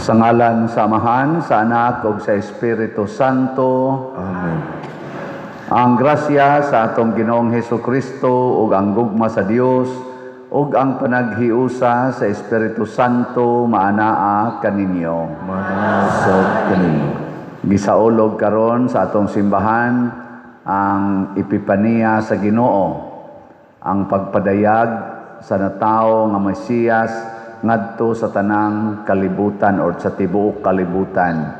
Sa ngalan sa Amahan, sa Anak ug sa Espiritu Santo. Amen. Ang grasya sa atong Ginoong Hesus Kristo ug ang gugma sa Dios ug ang panaghiusa sa Espiritu Santo maanaa kaninyo. Maanaa sad kaninyo. Gisaulog karon sa atong simbahan ang Epipaniya sa Ginoo, ang pagpadayag sa natawo nga Mesiyas ngadto sa tanang kalibutan or sa tibuok kalibutan.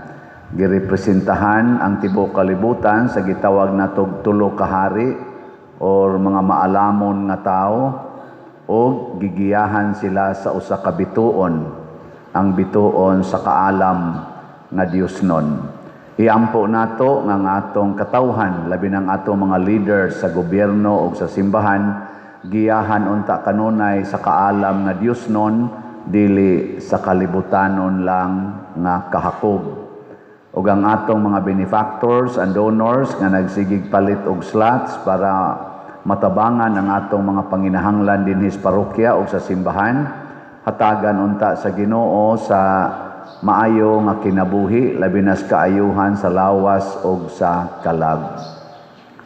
Girepresentahan ang tibuok kalibutan sa gitawag natog tulo ka hari or mga maalamon nga tawo o gigiyahan sila sa usa ka bituon, ang bituon sa kaalam nga Dios nun. Iampo nato nga ang atong katawhan, labi ng atong mga leaders sa gobyerno o sa simbahan, giyahan unta kanunay sa kaalam nga Dios nun, dili sa kalibutanon lang nga kahakog. Ug ang atong mga benefactors and donors nga nagsigig palit og slots para matabangan ang atong mga panginahanglan dinhi sa parokya o sa simbahan, hatagan unta sa Ginoo sa maayo nga kinabuhi, labi na sa kaayuhan sa lawas ug sa kalag.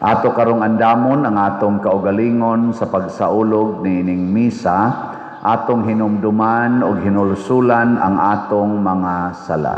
Ato karong andamon ang atong kaugalingon sa pagsaulog niining misa, atong hinumduman ug hinulsulan ang atong mga sala.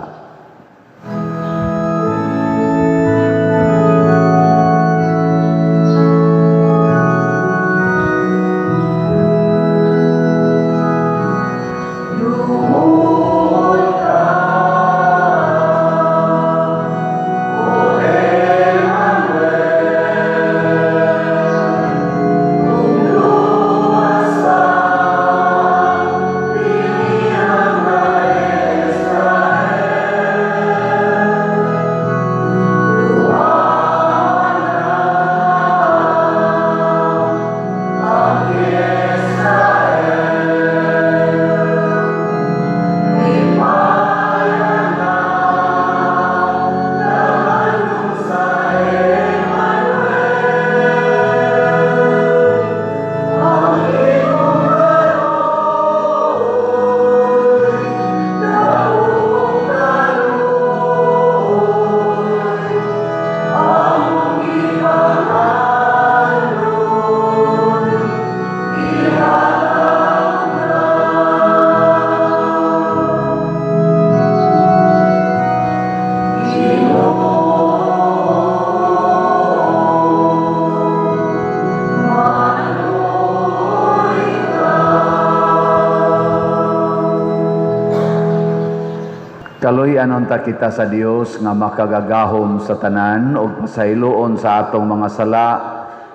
Kaluy-an unta kita sa Dios nga makagagahom sa tanan ug pasayloon sa atong mga sala,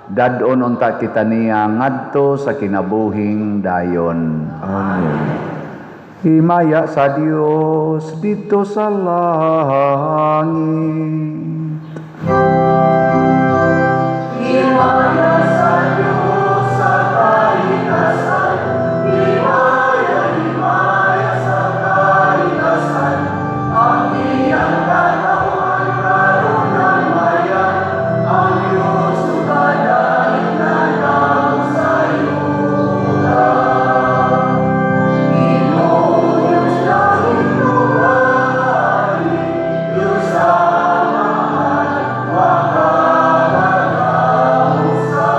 dad-on unta kita niya ngadto sa kinabuhing dayon. Amen. Himaya sa Dios didto sa langit. Himaya sa Diyos sa kaitasan, himaya, himaya sa kaitasan, ang iyang katawhan karon namayan, ang Diyos ukadait na damo sa yuta. Ginoo Diyos langit ug langit, Diyos Amahan, makagagahom sa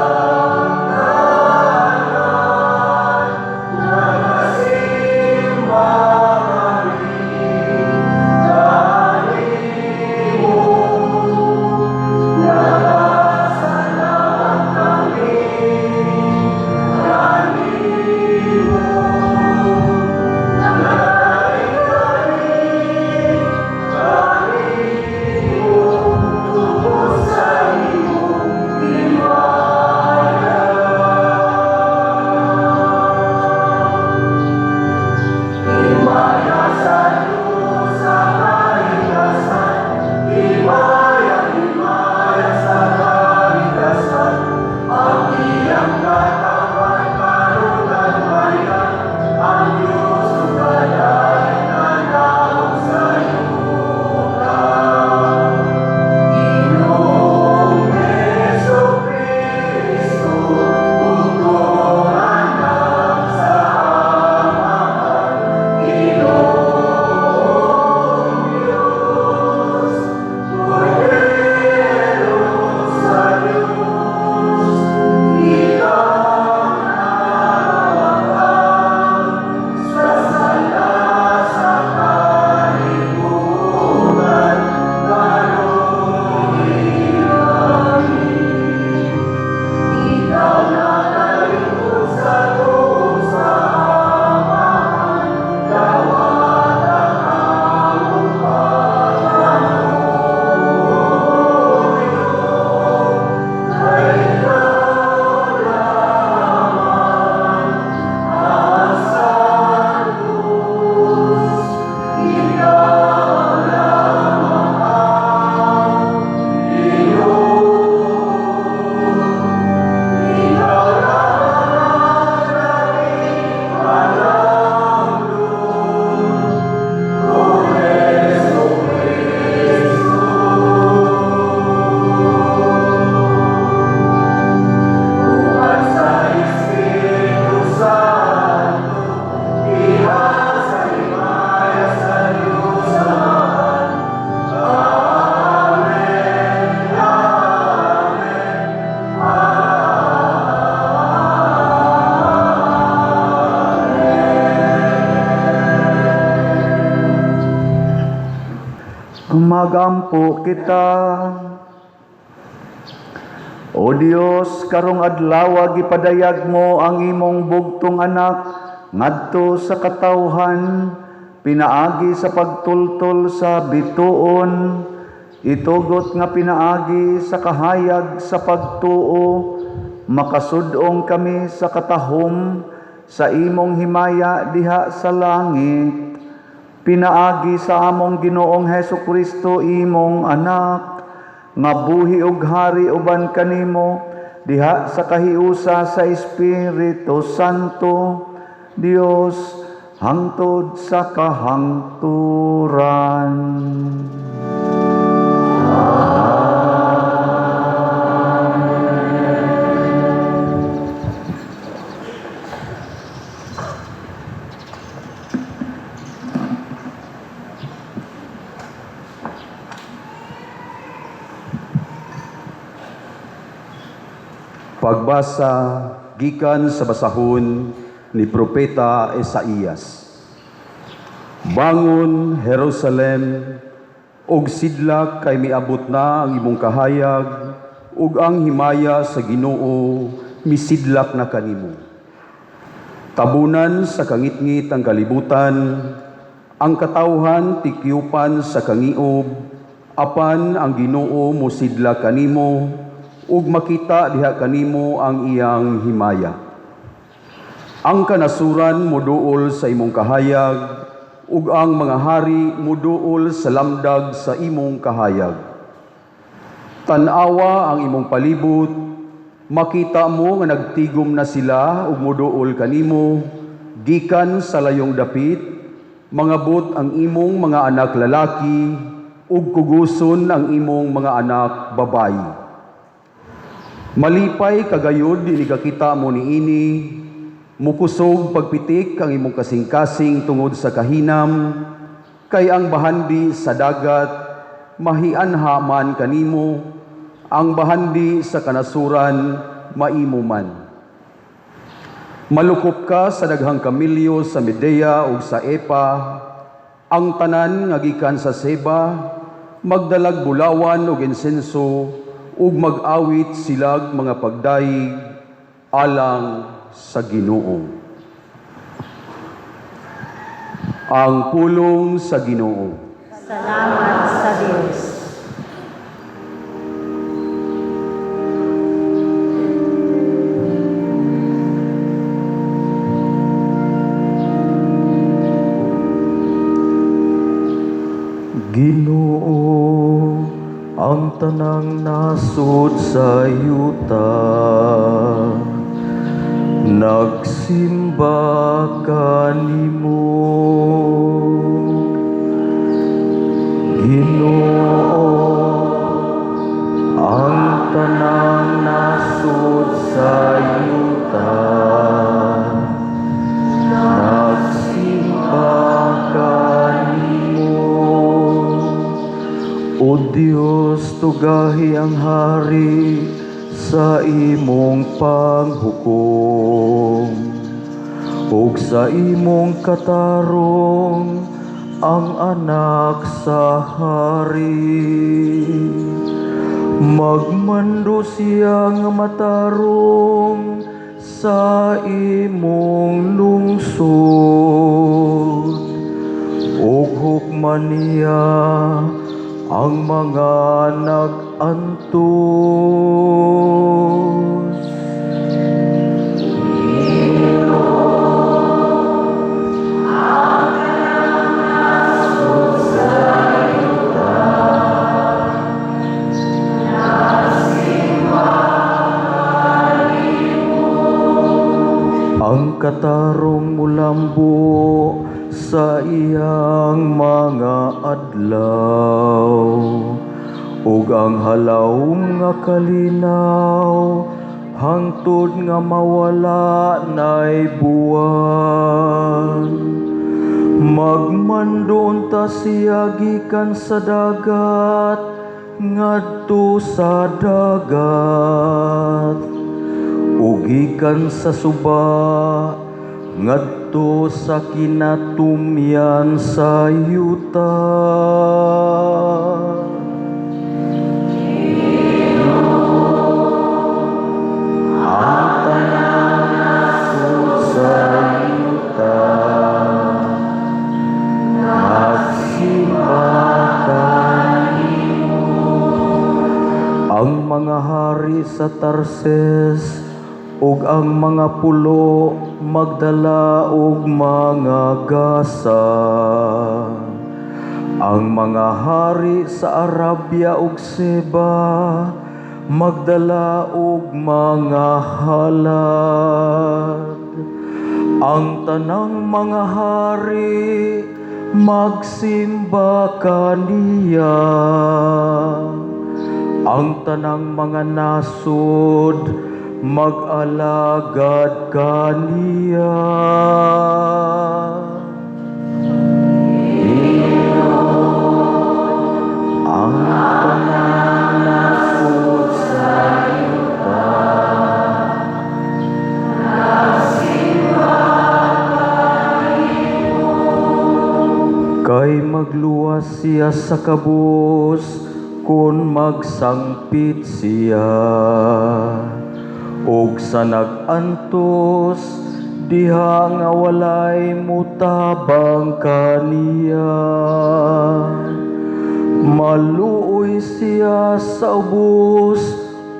Magampo kita. O Dios, karong adlaw gipadayag mo ang imong bugtong anak ngadto sa katawhan pinaagi sa pagtultol sa bituon. Itugot nga pinaagi sa kahayag sa pagtuo, makasud-ong kami sa katahom sa imong himaya diha sa langit, pinaagi sa among Ginoong Hesus Kristo, imong anak, nga buhi ug hari uban kanimo diha sa kahiusa sa Espiritu Santo, Dios, hangtod sa kahangturan. Pagbasa gikan sa basahon ni Propeta Isaías. Bangon, Jerusalem, ug sidlak, kay miabot na ang imong kahayag, ug ang himaya sa Ginoo misidlak na kanimo. Tabunan sa kangitngit ang kalibutan, ang katawhan tikyupan sa kangiob, apan ang Ginoo mosidlak kanimo ug makita diha kanimo ang iyang himaya. Ang kanasuran moduol sa imong kahayag, ug ang mga hari moduol sa lamdag sa imong kahayag. Tan-awa ang imong palibot, makita mo nga nagtigom na sila ug moduol kanimo gikan sa layong dapit, mangabot ang imong mga anak lalaki ug kuguson ang imong mga anak babayi. Malipay ka gayud inig kakita mo niini, mukusog pagpitik ang imong kasing-kasing tungod sa kahinam, kay ang bahandi sa dagat mahianha man kanimo, ang bahandi sa kanasuran maimo man. Malukop ka sa daghang kamilyo sa Medea ug sa Epa, ang tanan nga gikan sa Seba, magdalag bulawan ug insenso, ug mag-awit silag mga pagdayeg alang sa Ginoo. Ang pulong sa Ginoo. Salamat sa Diyos. Ginoo, ang tanang nasod sa yuta nagsimba kanimo. Ginoo, ang tanang nasod sa yuta nagsimba kanimo. O Dios, tugahi ang hari sa imong panghukom ug sa imong katarong ang anak sa hari. Magmando siya nga matarong sa imong lungsod ug hukman niya ang mga nag-antos. Ang katarong mulambo sa iyang mga adlaw ug ang halawom nga kalinaw hangtod nga mawala nay buwan. Magmando unta siya gikan sa dagat ngadto sa dagat ug gikan sa suba. ngadto sa kinatumyan sa yuta. Ang tanang nasod sa yuta nagsimba kanimo. Ang mga hari sa Tarses ug ang mga pulo magdala og mga gasa. Ang mga hari sa Arabia ug Seba magdala og mga halad. Ang tanang mga hari magsimba kaniya. Ang tanang mga nasod mag-alagad kaniya. Ang tanang nasod sa yuta kay magluwas siya sa kabus kung magsangpit siya, ug sa nag-antos diha nga walay mutabang kaniya. Maluoy siya sa ubos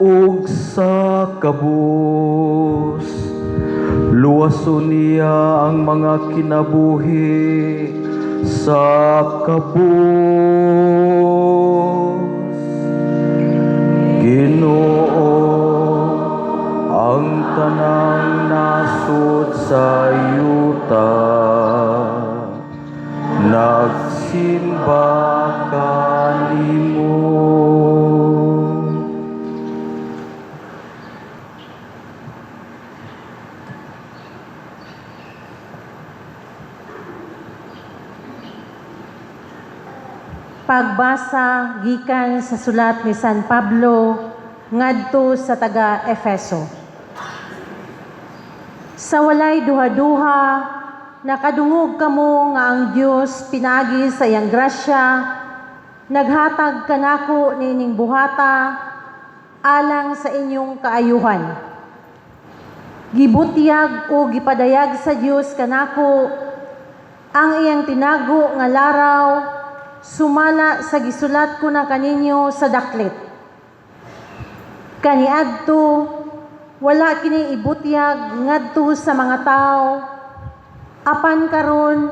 ug sa kabus. Luwason niya ang mga kinabuhi sa kabus. Ginoo, ang tanang nasod sa yuta nagsimba kanimo. Pagbasa gikan sa sulat ni San Pablo ngadto sa taga Efeso. Sa walay duha-duha, nakadungog kamo nga ang Dios pinaagi sa iyang grasya, naghatag kanako niining buhata alang sa inyong kaayuhan. Gibutyag o gipadayag sa Dios kanako ang iyang tinago nga laraw sumala sa gisulat ko na kaninyo sa daklit. Kaniadto wala kini ibutyag ngadto sa mga tao, apan karon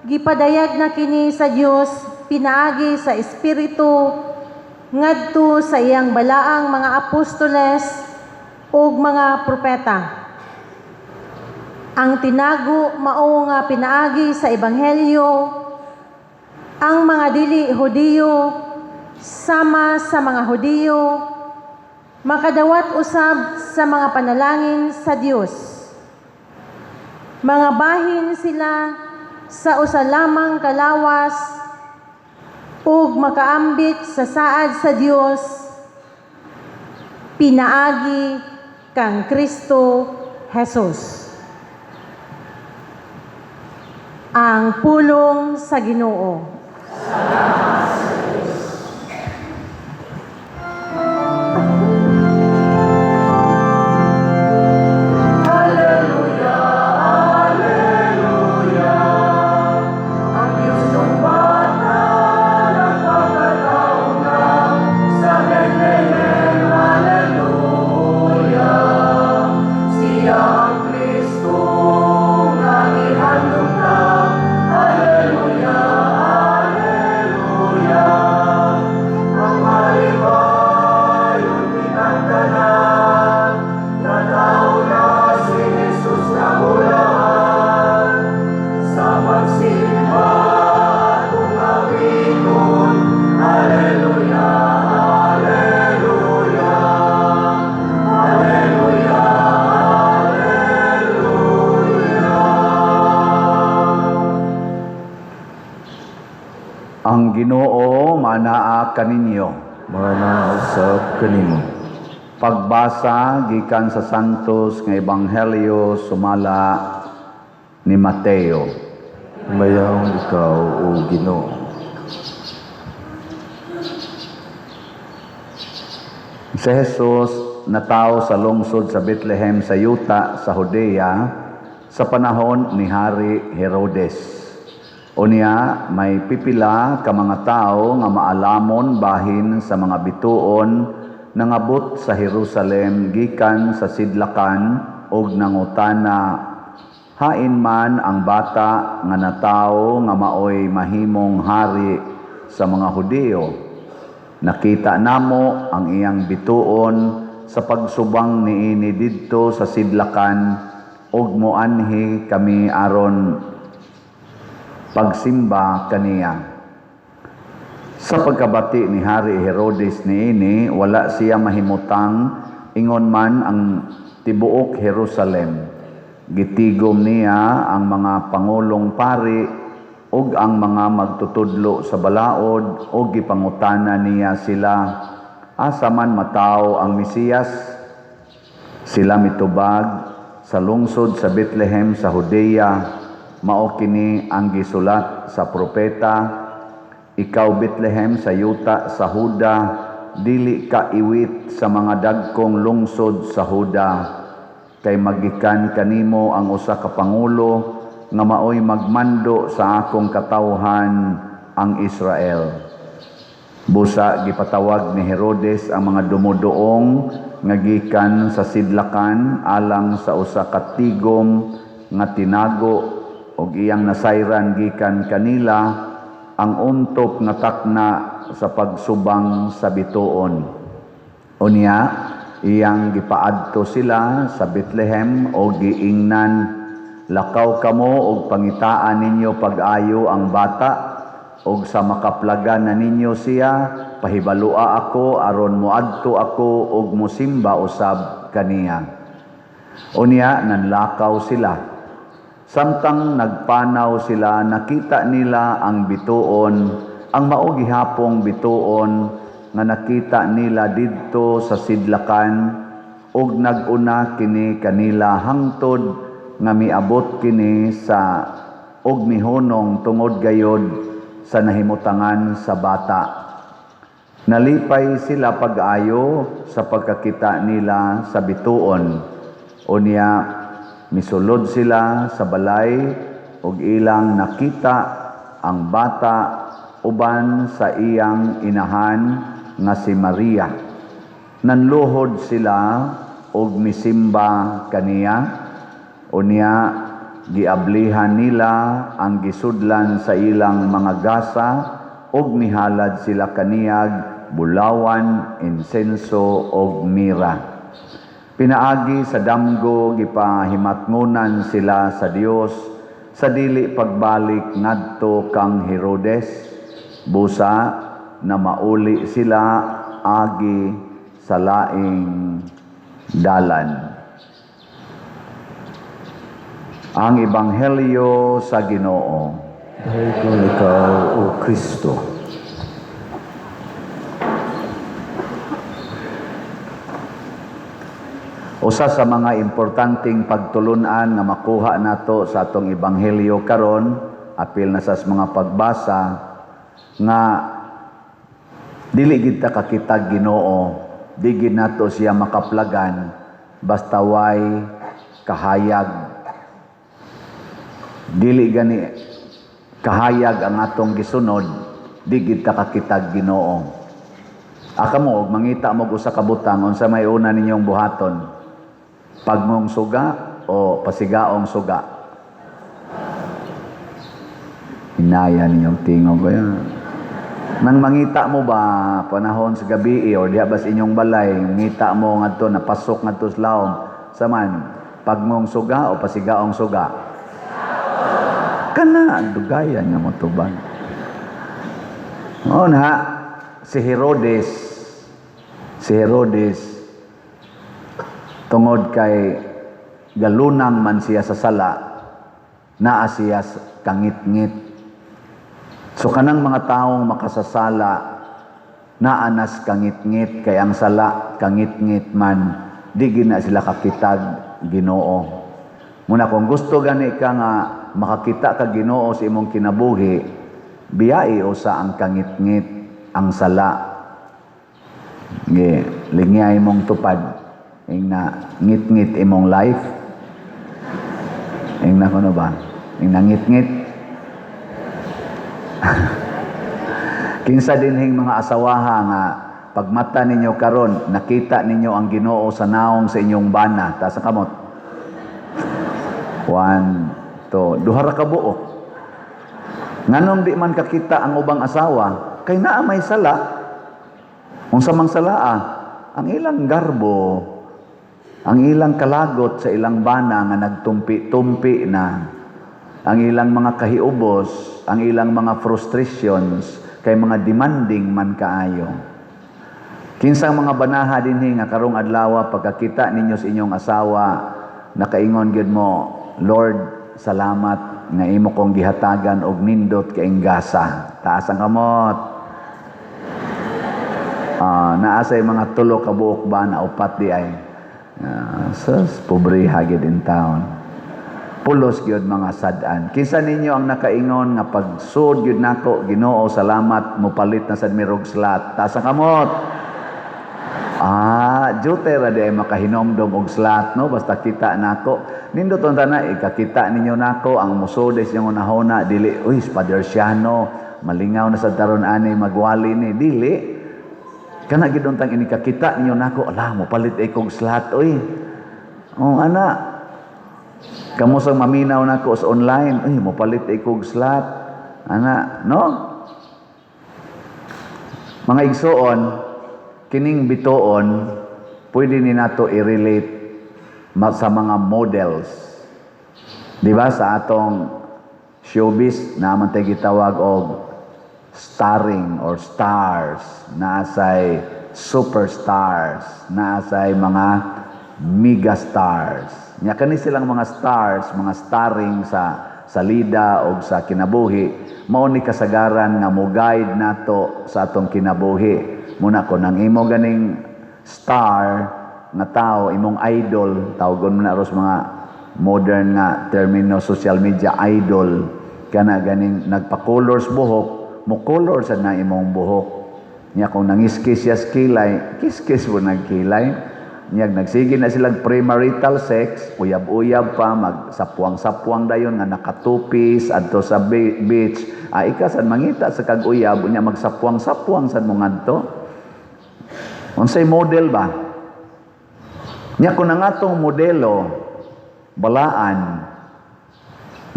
gipadayag na kini sa Dios pinaagi sa Espiritu ngadto sa iyang balaang mga apostoles ug mga propeta. Ang tinago mao nga pinaagi sa ebanghelyo ang mga dili Hudiyo sama sa mga Hudiyo makadawat usab sa mga panalangin sa Dios. Mga bahin sila sa usa lamang kalawas ug makaambit sa saad sa Dios pinaagi kang Kristo Jesus. Ang pulong sa Ginoo. Alleluia, Alleluia. Ang Diyos ng bata, nagpakatao na sa Bethlehem. Alleluia. Siya ang Kristo nga ihandog na. Alleluia, Alleluia. Ang malipayon kitang tanan, natao na si Jesus na bulan. Sa pagsimba atong awiton, Alleluia, Alleluia, Alleluia, Alleluia. Ang Ginoo manaa kaninyo. Manausap kanimo. Pagbasa gikan sa Santos nga Ebanghelyo sumala ni Mateo. Himayaon ikaw, O Ginoo. Si Jesus natawo sa lungsod sa Bethlehem sa yuta sa Judea sa panahon ni Hari Herodes. Unya may pipila ka mga tawo nga maalamon bahin sa mga bituon nangabot sa Jerusalem gikan sa sidlakan og nangutana, hain man ang bata nga natawo nga maoy mahimong hari sa mga Hudiyo? Nakita namo ang iyang bituon sa pagsubang niini didto sa sidlakan ug moanhi kami aron pagsimba kaniya. Sa pagkabati ni Hari Herodes niini, wala siya mahimutang, ingon man ang tibuok Jerusalem. Gitigom niya ang mga pangulong pari ug ang mga magtutudlo sa balaod ug gipangutana niya sila, asa man matawo ang Mesiyas? Sila mitubag, sa lungsod sa Bethlehem sa Judea, mao kini ang gisulat sa propeta, ikaw Bethlehem sa yuta sa Huda, dili ka iwit sa mga dagkong lungsod sa Huda, kay magikan kanimo ang usa ka pangulo nga maoy magmando sa akong katawhan ang Israel. Busa gipatawag ni Herodes ang mga dumuduong nga gikan sa sidlakan alang sa usa ka tigom nga tinago og iyang nasayran gikan kanila ang untop nga takna sa pagsubang sa bituon. Unya iyang gipaadto sila sa Bethlehem og giingnan, lakaw kamo og pangitaan ninyo pag-ayo ang bata, og sa makaplagan na ninyo siya, pahibalua ako aron moadto ako og mosimba usab kaniya. Unya nanlakaw sila. Samtang nagpanaw sila, nakita nila ang bituon, ang mao gihapong bituon nga nakita nila didto sa sidlakan, og nag-una kini kanila hangtod nga miabot kini sa og mihunong tungod gayod sa nahimutangan sa bata. Nalipay sila pag-ayo sa pagkakita nila sa bituon. Unya misulod sila sa balay ug ilang nakita ang bata uban sa iyang inahan nga si Maria. Nanluhod sila og misimba kaniya. Unya giablihan nila ang gisudlan sa ilang mga gasa ug mihalad sila kaniyag bulawan, insenso ug mira. Pinaagi sa damgo gipahimatngunan sila sa Dios sa dili pagbalik ngadto kang Herodes, busa na mauli sila agi sa laing dalan. Ang Ebanghelyo sa Ginoo. Dayon ikaw, O Kristo. Usa sa mga importanteng pagtulunan nga makuha nato sa atong ebanghelyo karon, apil na sa mga pagbasa nga dili gid ta kakitag Ginoo, di gid nato siya makaplagan basta way kahayag. Dili gani kahayag ang atong gisunod, di gid ta kakitag Ginoo. Aka mo og mangita mo og usa ka butang, unsa may una ninyong buhaton? Pagmong suga o pasigaong suga? Hinaya ninyong tingog ko yan. Nang mangita mo ba panahon sa gabi or diha ba sa inyong balay, ngita mo ngadto napasok ngadto sa lawom, saman pagmong suga o pasigaong suga? Kana dugayan nga motubag. Oo na, si Herodes tungod kay galunang man siya sa sala, naa siya sa kangitngit. So kanang mga taong makasasala, naa nas kangitngit, kay ang sala kangitngit man, di gina sila kakitag Ginoo. Muna kung gusto gani ka nga makakita ka Ginoo sa imong kinabuhi, biyai usa ang kangitngit, ang sala. Ge, lingya imong tupad ing na ngit-ngit imong life. Ing na kuno ba? Ing nangit-ngit. Kinsa dinhing mga asawaha nga pagmata ninyo karon nakita ninyo ang Ginoo sa naong sa inyong bana, taas ang kamot. One, two, duha ra ka buok. Nganong di man kakita ang ubang asawa, kay naa may sala. Unsa mang salaa? Ang ilang garbo, ang ilang kalagot sa ilang bana nga nagtumpi-tumpi na, ang ilang mga kahiubos, ang ilang mga frustrations, kay mga demanding man kaayo. Kinsang mga banaha dinhi nga karong adlaw pagkakita ninyo sa inyong asawa, nakaingon gyud mo, "Lord, salamat nga imo kong gihatagan og nindot kaing gasa." Taas ang kamot. Naa say mga tulo ka buok ba na upat di ay. Sus, pobre gyud in town. Pulos gyud mga sad-an. Kinsa ninyo ang nakaingon nga pagsud gyud nako, "Ginoo, salamat, mopalit na sad mi rog slot"? Taas ang kamot. Jute ra di ay makahinomdom og slot, no? Basta kita nako. Nindot unta na ikakita ninyo nako ang musod sa inyong hunahuna dili, "Uy, Father Siano, malingaw na sa taron ani magwali ni." Dili. Kana gid untang inikakita ninyo nako, "Ala, mopalit ay kog slot, uy." Oh, ana. Kamo sang maminaw nako sa online, "Uy, mopalit ay kog slot." Ana, no? Mga igsoon, kining bituon pwede ni nato i-relate sa mga models. Di ba sa atong showbiz naman tayo gitawag og starring or stars, naasay superstars, naasay mga megastars. Nya kani silang mga stars, mga starring sa lida o sa kinabuhi, mao ni kasagaran nga mo guide nato sa atong kinabuhi. Muna kon ang imo ganing star nga tao, imong idol, tawgon mo na ros mga modern nga termino social media, idol, kana ganing nagpa-colors buhok, mo color sad na imong buhok. Nya kung nangiskis siya sa kilay, kiskis mo nagkilay. Nya nagsige na silang premarital sex, uyab-uyab pa, magsapuang-sapuang dayon nga nakatupis adto sa beach. Ah, ika sad mangita sa kag-uyab, unya magsapuang-sapuang sad mo ngadto. Unsay model ba? Nya kung ang atong modelo balaan,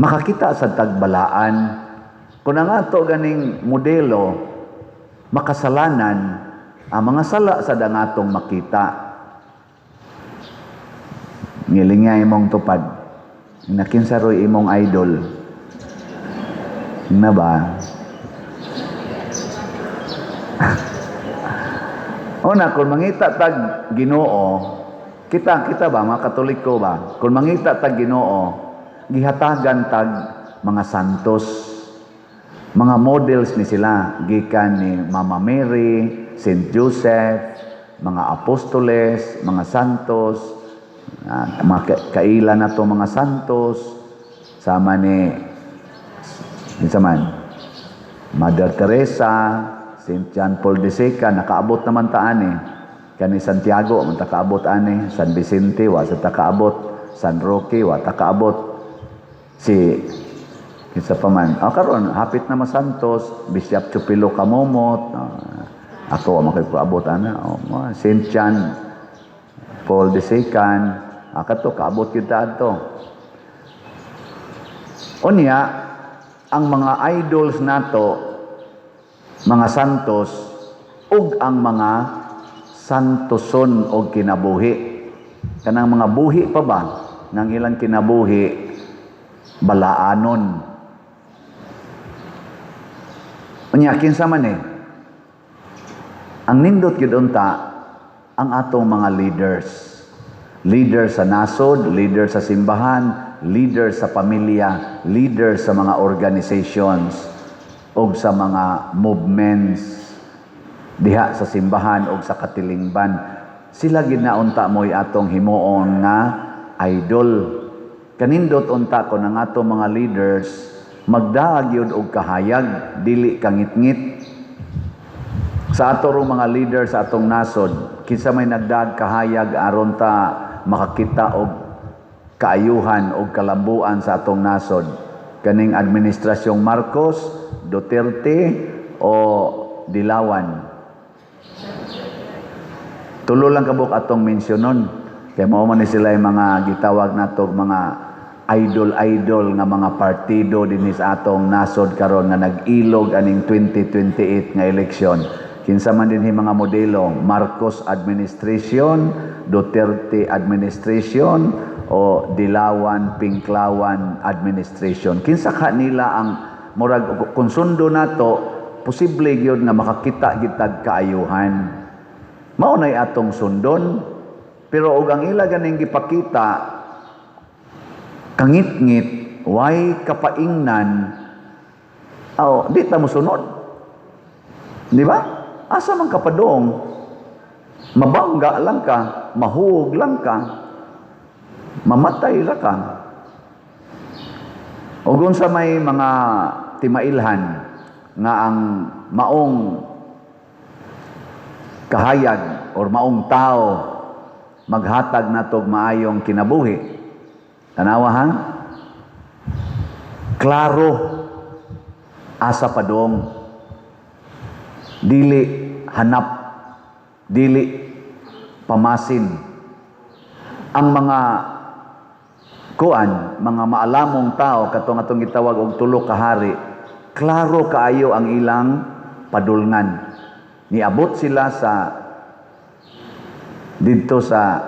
makakita sa tagbalaan. Kung ang ato ganing modelo makasalanan, ang mga sala sa ang atong makita. Ngiling nga imong tupad. Nakinsa ro'y imong idol. Na ba? Una, kung mangita tag Ginoo, kita kita ba, mga Katoliko ba? Kung mangita tag Ginoo, gihatagan tag mga santos, mga models ni sila, gikan ni Mama Mary, Saint Joseph, mga apostoles, mga santos, mga kaila na to mga santos, sama ni kinsa man, Mother Teresa, Saint John Paul II, nakaabot naman ta ani. Kani Santiago, man ta kaabot ani. San Vicente, wa sa ta kaabot. San Roque, wa ta kaabot. Si kinsa pa man. Karon hapit na masantos, Bishop Chupilo Kamomot. Ako wa man kay kaabot ana. Oh, Saint John Paul II, kato kaabot kita adto. Unya, ang mga idols nato, mga santos, ug ang mga santoson og kinabuhi. Kanang mga buhi pa ba ng ilang kinabuhi, balaanon. Unya, kinsa man eh? Ang nindot gyud unta ang atong mga leaders. Leader sa nasod, leader sa simbahan, leader sa pamilya, leader sa mga organizations og sa mga movements diha sa simbahan og sa katilingban. Sila ginaunta mo'y atong himuon nga idol. Kanindot unta kon ang ato mga leaders magdaag yun og kahayag, dili kangitngit. Sa ato rong mga leaders sa atong nasod, kinsa may nagdaag kahayag aron ta makakita og kaayuhan og kalambuan sa atong nasod? Kaning administrasyong Marcos, Duterte o Dilawan? Tulo lang kabuk atong mensyonon. Kay mao man ni sila yung mga gitawag nato mga idol-idol nga mga partido dinhi sa atong nasod karon nga nag-ilog aning 2028 nga eleksyon. Kinsa man dinhi mga modelo, Marcos administration, Duterte administration o Dilawan Pinklawan administration? Kinsa ka nila ang murag kung sundo nato, posible gyud nga makakita gitag kaayuhan? Mao nay atong sundon. Pero og ang ila ganing gipakita kangitngit, way kapaingnan, aw di ta mosunod. Di ba? Asa man kapadong, mabangga lang ka, mahuog lang ka, mamatay ra ka. O sa may mga timailhan nga ang maong kahayag or maong tao maghatag natog maayong kinabuhi. Tanawa ha? Klaro asa padong, dili hanap, dili pamasin. Ang mga kuan, mga maalamong tao katong atong gitawag og tulo ka hari, klaro kaayo ang ilang padulngan. Niabot sila sa didto sa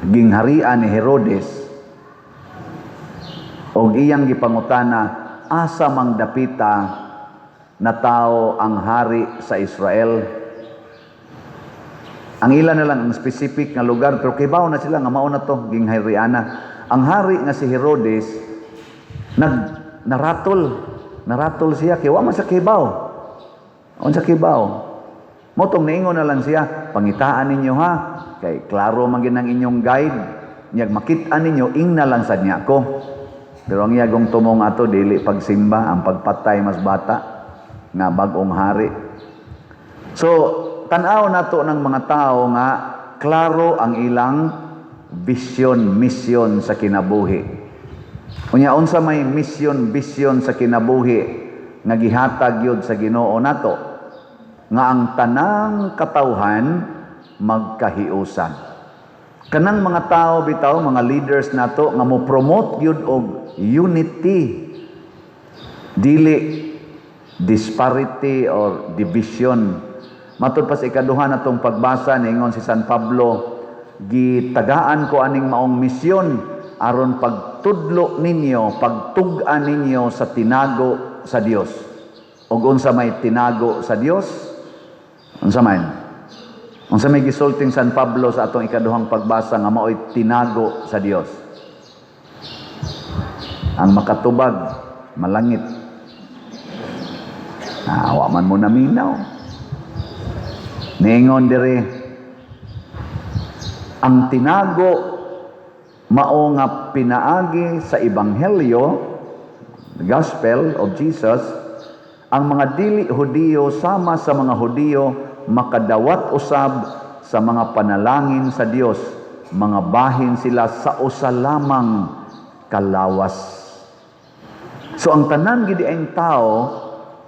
gingharian ni Herodes og iyang gipangutana, "Asa mang dapita natawo ang hari sa Israel?" Ang ila na lang ang specific nga lugar, pero kibaw na sila nga mao na to ginghariana. Ang hari nga si Herodes nag naratol, naratol siya kay wa man sa kibaw. Unsa kibaw? Mao tong niingon na lang siya, "Pangitaan ninyo ha, kay klaro man gid ang inyong guide. Nyag makit-an ninyo, ingna lang sad niya ko." Pero ang iyagong tumong ato dili pagsimba, ang pagpatay mas bata nga bag-ong hari. So, tan-aw nato ng mga tao nga klaro ang ilang vision, mission sa kinabuhi. Unya, unsa may mission, vision sa kinabuhi nga gihatag yun sa Ginoo nato? Nga ang tanang katawhan magkahiusan. Kanang mga tao bitaw, mga leaders nato nga mo promote yun og unity, dili disparity or division. Matud pa sa ikaduha natong pagbasa, niingon si San Pablo, "Gitagaan ko aning maong misyon aron pagtudlo ninyo, pagtug-an ninyo sa tinago sa Dios." Ug unsa may tinago sa Dios? Unsa man? Unsa may gisulting San Pablo sa atong ikaduhang pagbasa nga maoy tinago sa Dios? Ang makatubag, malangit. Ah, wa man mo naminaw. Niingon diri, ang tinago mao nga pinaagi sa ebanghelyo, the gospel of Jesus, ang mga dili Hudiyo sama sa mga Hudiyo makadawat usab sa mga panalangin sa Dios, mga bahin sila sa usa lamang kalawas. So ang tanan gidi ang tao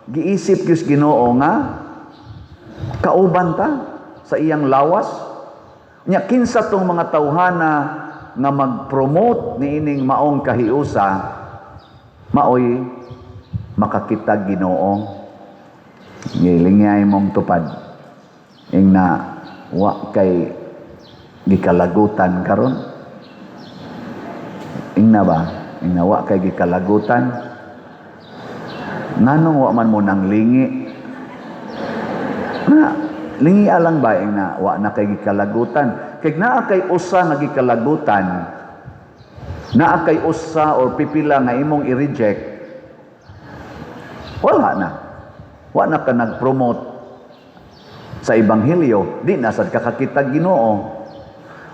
giisip gyud Ginoo nga kauban ta sa iyang lawas. Nya kinsa tong mga tawhana nga mag-promote niining maong kahiusa maoy makakita Ginoo? Gilingay mong tupad. Ing na wa kay gikalagutan karon. Ing na ba? Ing na wa kay gikalagutan. Nganong wa man mo nang lingi? Na, lingi alang ba ing na wa na kay gikalagutan? Kay naa kay usa nga gikalagutan, naa kay usa or pipila nga imong i-reject, wala na. Wa na ka nag-promote sa ebanghelyo, di na sad kakakita Ginoo.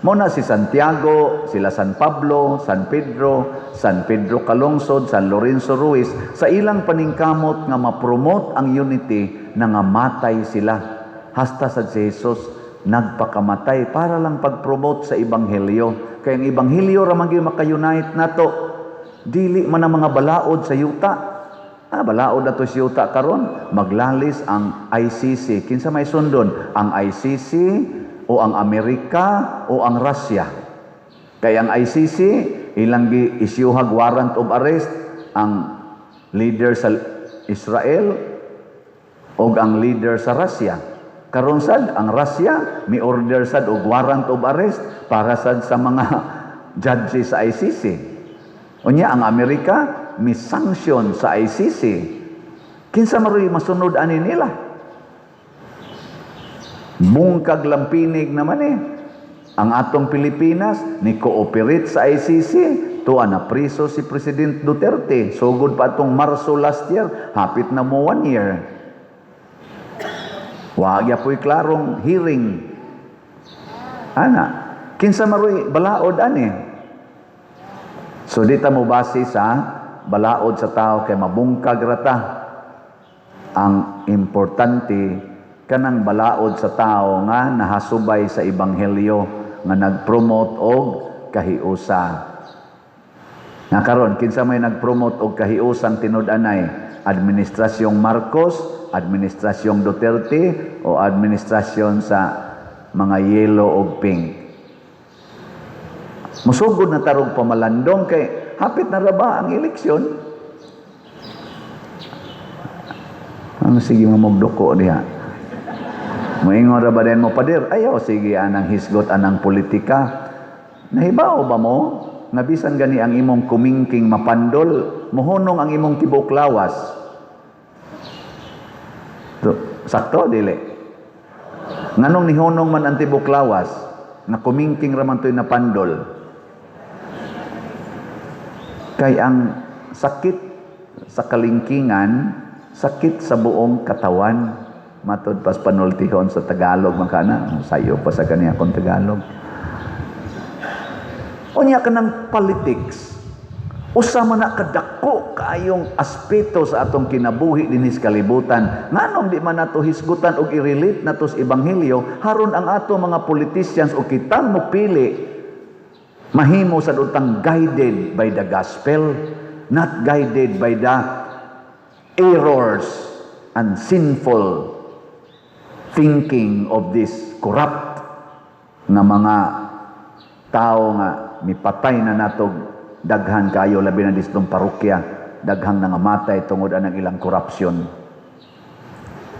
Mao na si Santiago, sila San Pablo, San Pedro, San Pedro Calungsod, San Lorenzo Ruiz, sa ilang paningkamot nga ma-promote ang unity, nangamatay sila. Hasta sa si Jesus nagpakamatay para lang pag-promote sa ebanghelyo. Kay ang ebanghelyo ra man gyud maka-unite nato. Dili man ang mga balaod sa yuta. Ah, balaod na to sa yuta karon, maglalis ang ICC. Kinsa may sundon? Ang ICC o ang Amerika o ang Russia? Kay ang ICC, ilang gi isyuhag warrant of arrest ang leader sa Israel o ang leader sa Russia. Karon sad ang Russia mi order sad og warrant of arrest para sad sa mga judges sa ICC. Unya ang Amerika mi sanction sa ICC. Kinsa maroy masunod ani nila? Bungkag lampinig naman eh. Ang atong Pilipinas ni cooperate sa ICC, tuwa na priso si President Duterte. Sugod pa atong Marso last year, hapit na mo one year. Wa po'y klarong hearing. Ana, kinsa maroy balaod ani? So di ta mo base sa balaod sa tao kay mabungkag rata. Ang importante, kanang balaod sa tao nga nahasubay sa ebanghelyo nga nag-promote og kahiusa. Nga karon, kinsa may nag-promote og kahiusang tinud-anay? Administrasyong Marcos, administrasyong Duterte o administrasyon sa mga yellow og pink? Musugod na tarog pamalandong kay hapit na ra ba ang eleksyon? Ang sige mo magduko diha. Moingon ra ba din mo, "Pader, ayaw sige anang hisgot anang politika"? Nahibaw ba mo nga bisan gani ang imong kumingking mapandol, mohunong ang imong tibuok lawas? To, sakto dili? Nganong nihunong man ang tibuok lawas nga kumingking ra man to'y napandol? Kay ang sakit sa kalingkingan, sakit sa buong katawan. Matod pas panultihon sa Tagalog man kana, sayo pa sa kaniya akong Tagalog. Unya kanang politics, usa man na kadako kaayong aspeto sa atong kinabuhi dinhi sa kalibutan. Nganong di man nato hisgutan og i-relate nato sa ebanghelyo haron ang ato mga politicians o kitang mopili mahimo sa utang guided by the gospel, not guided by the errors and sinful thinking of this corrupt nga mga tao nga mipatay na natog daghan kayo, labi na distong parokya, daghang nangamatay tungod anang ilang korupsyon.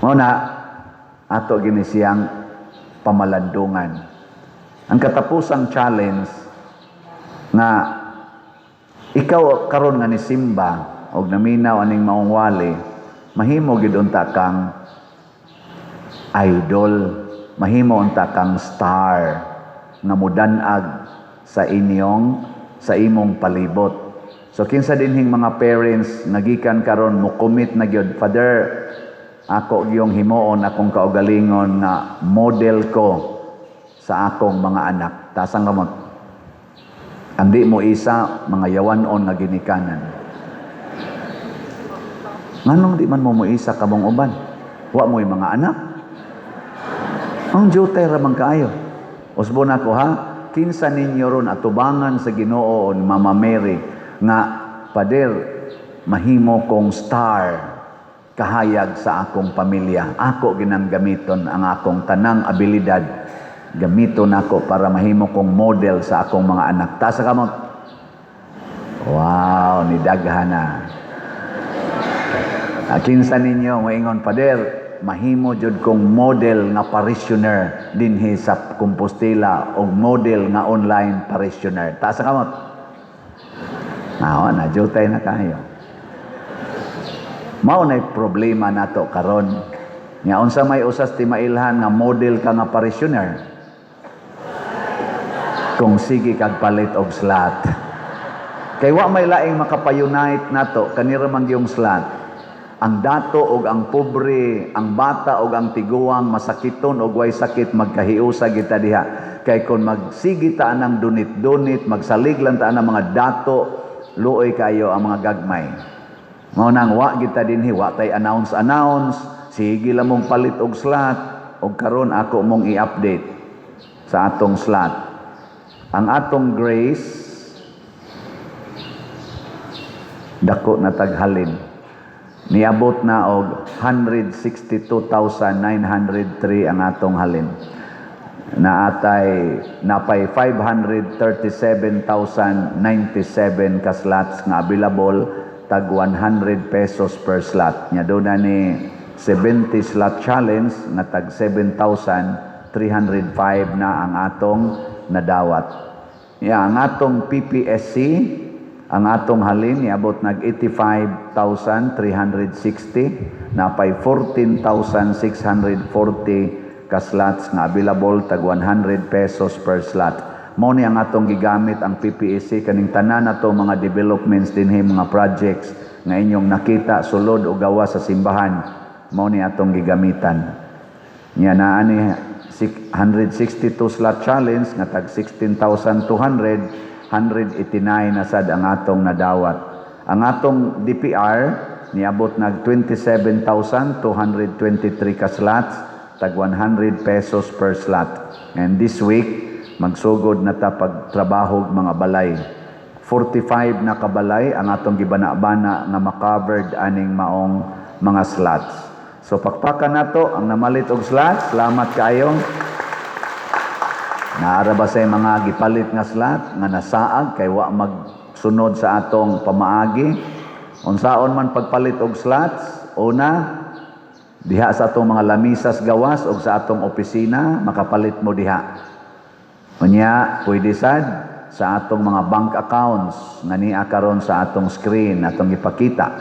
Mao na ato gini siyang pamalandungan. Ang katapusang challenge nga ikaw karon nga ni simba og naminaw aning maong wali, mahimo gid unta kang idol, mahimo unta kang star nga mudanag sa imong palibot. So kinsa dinhing mga parents nagikan karon mo commit na gyud, "Father, ako gyung himuon akong kaugalingon nga model ko sa akong mga anak"? Taas ang kamot. Ang di mo isa, mga yawanon nga ginikanan. Nganong di man mo moisa kamong uban? Wa mo'y mga anak? Ang jutay ra man kaayo. Usbon ako ha, kinsa ninyo ron atubangan sa Ginoo o ni Mama Mary nga, "Pader, mahimo kong star kahayag sa akong pamilya. Ako ginang gamiton ang akong tanang abilidad. Gamiton ako para mahimo kong model sa akong mga anak"? Taas sa kamot. Wow, ni daghana. Ah, kinsa ninyo moingon, "Pader, mahimo jud kong model nga parishioner dinhi sa Compostela o model nga online parishioner"? Taas sa kamot. Nao na jutay na kayo. Mao nay problema nato karon. Nya unsa may usas timailhan nga model ka nga parishioner? Kung sige kag palit og slot. Kay wa may laing makapa-unite nato, kanira man gyung slot. Ang dato og ang pobre, ang bata og ang tiguang, masakiton og way sakit, magkahiusa kita diha. Kay kung magsige ta ng donate-donate, magsalig lang ta ng mga dato, luoy kayo ang mga gagmay. Mao nang wa kita dinhi, wa tay announce announce, sige lang mong palit og slot, og karon ako mong i-update sa atong slot. Ang atong grace dako na taghalin. Niabot na og 162,903 ang atong halin. Naatay napay 537,097 ka slots nga available, tag 100 pesos per slot. Nya doon na ni 70 slot challenge nga tag 7,305 na ang atong nadawat. Ya, ang atong PPSC, ang atong halin niabot nag 85,360, napay 14,640 ka slots nga available, tag 100 pesos per slot. Mao ni ang atong gigamit ang PPSC kaning tanan nato mga developments dinhi, mga projects nga inyong nakita sulod o gawas sa simbahan, mao ni atong gigamitan. Nya naa ni 162 slot challenge nga tag 16,200, 189 na sad ang atong nadawat. Ang atong DPR niabot nag 27,223 ka slots, tag 100 pesos per slot. And this week magsugod na ta pagtrabaho mga balay. 45 na kabalay ang atong gibana-bana nga makovered aning maong mga slots. So pakpakan nato ang namalit og slots. Salamat kaayo. Naara ba say mga gipalit nga slot nga nasaag kay wa magsunod sa atong pamaagi? Unsaon man pagpalit og slots? Una, diha sa atong mga lamisas gawas og sa atong opisina, makapalit mo diha. Unya, pwede sad sa atong mga bank accounts nga niya karon sa atong screen atong ipakita.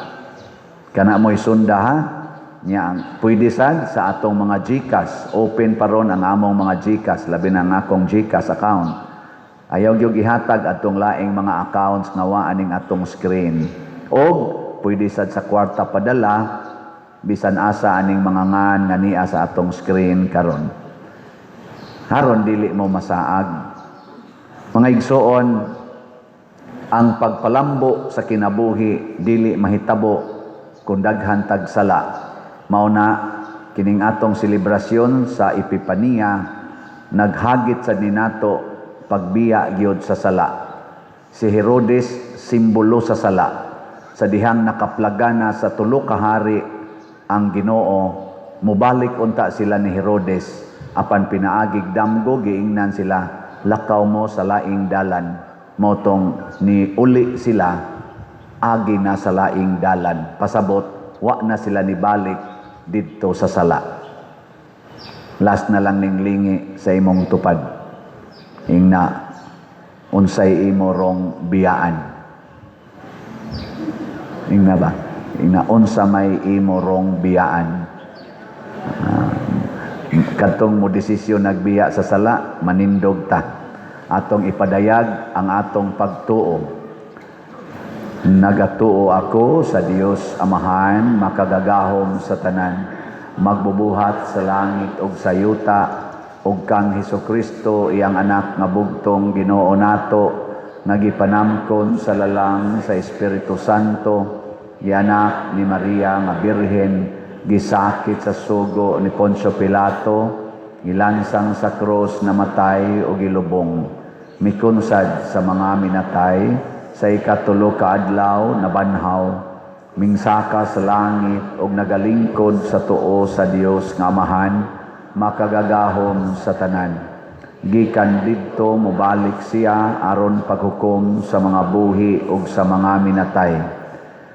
Kana mo'y sunda ha. Nya, pwede sad sa atong mga GCash. Open pa ron ang among mga GCash, labi na ang akong GCash account. Ayaw gyud ihatag atong laing mga accounts nga wa aning atong screen. Og pwede sad sa kwarta padala bisan asa aning mga ngan nga niya sa atong screen karon. Haron dili mo masaag. Mga igsoon, ang pagpalambo sa kinabuhi dili mahitabo kung daghan tag sala. Mao na kining atong selebrasyon sa Epipania naghagit sa ninato pagbiya gyud sa sala. Si Herodes simbolo sa sala. Sa dihang nakaplagana sa tulo ka hari ang Ginoo, mobalik unta sila ni Herodes apan pinaagig damgo giingnan sila, lakaw mo sa laing dalan. Motong ni uli sila agi na sa laing dalan. Pasabot wa na sila nibalik didto sa sala. Last na lang ning lingi sa imong tupad. Ingna unsay imo rong biyaan. Ingna ba? Ingna unsa may imo rong biyaan. Kadtong mo desisyon nagbiya sa sala, manindog ta. Atong ipadayag ang atong pagtuo. Nagatuo ako sa Dios Amahan, makagagahom sa tanan, magbubuhat sa langit ug sa yuta, ug kang Hesukristo, iyang anak nga bugtong Ginoo nato, nga gipanamkon sa lalang sa Espiritu Santo, gianak ni Maria nga Birhen, gisakit sa sugo ni Poncio Pilato, gilansang sa krus, namatay o gilubong, mikunsad sa mga minatay, sa ikatulo ka adlaw nabanhaw, mingsaka sa langit og nagalingkod sa tuo sa Dios nga Amahan, makagagahom sa tanan. Gikan didto mobalik siya aron paghukom sa mga buhi ug sa mga minatay.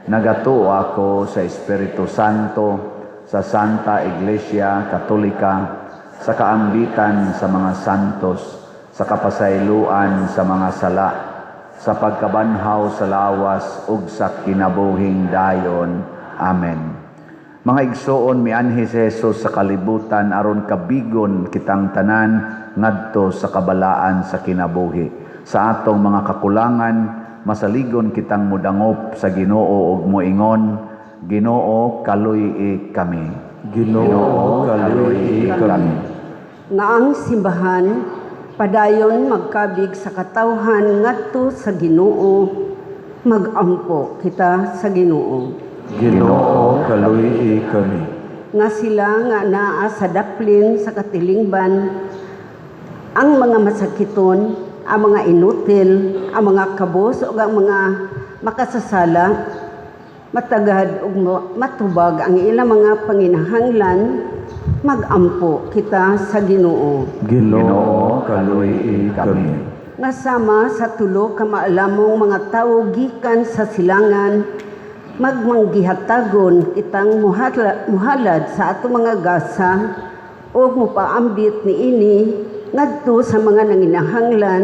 Nagatuo ako sa Espiritu Santo, sa Santa Iglesia Katolika, sa kaambitan sa mga santos, sa kapasayloan sa mga sala, sa pagkabanhaw sa lawas ug sa kinabuhing dayon. Amen. Mga igsoon, mianhi si Jesus sa kalibutan aron kabigon kitang tanan ngadto sa kabalaan sa kinabuhi. Sa atong mga kakulangan, masaligon kitang mudangop sa Ginoo ug moingon, Ginoo, kaluy-i kami. Ginoo, kaluy-i kami. Nga ang simbahan padayon magkabig sa katawhan ngadto sa Ginoo, magampo kita sa Ginoo. Ginoo, kaluy-i kami. Nga sila nga naa sa daplin sa katilingban, ang mga masakiton, ang mga inutil, ang mga kabos ug ang mga makasasala, matagad ug matubag ang ilang mga panginahanglan, magampo kita sa Ginoo. Ginoo, kaluy-i kami. Nga sama sa tulo ka maalamong mga tawo gikan sa silangan, magmanggihatagon kitang muhalad sa ato mga gasa ug mupaambit niini ngadto sa mga nanginahanglan,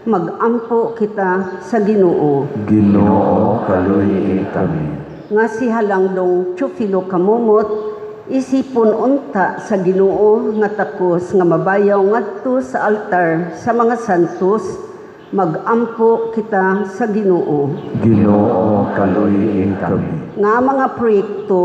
magampo kita sa Ginoo. Ginoo, kaluy-i kami. Nga si Halangdong Teofilo Camomot isipon unta sa Ginoo nga takos nga mabayaw ngadto sa altar sa mga santos, magampo kita sa Ginoo. Ginoo, kaluy-i kami. Nga mga proyekto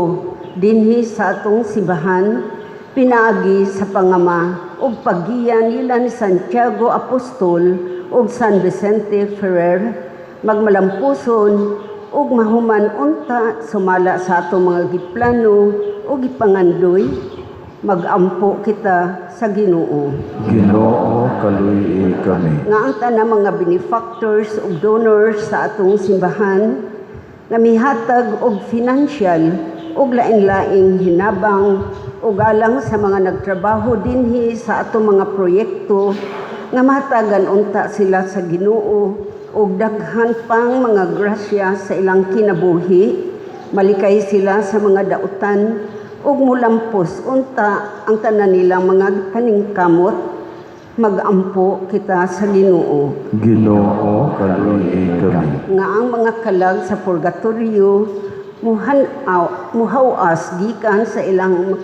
dinhi sa atong simbahan pinaagi sa pangama ug paggiya nila ni Santiago Apostol ug San Vicente Ferrer, magmalampuson ug mahuman unta sumala sa atong mga giplano ug gipangandoy, magampo kita sa Ginoo. Ginoo, kaluy-i kami. Nga ang tanang mga benefactors ug donors sa atong simbahan nga mihatag og financial ug lain-laing hinabang ug alang sa mga nagtrabaho dinhi sa atong mga proyekto, nga mahatagan unta sila sa Ginoo ug daghan pang mga grasya sa ilang kinabuhi, malikay sila sa mga dautan ug mulampos unta ang tanan nilang mga paningkamot, magampo kita sa Ginoo. Ginoo, kaluy-i kami. Nga ang mga kalag sa purgatorio muhawas gikan sa ilang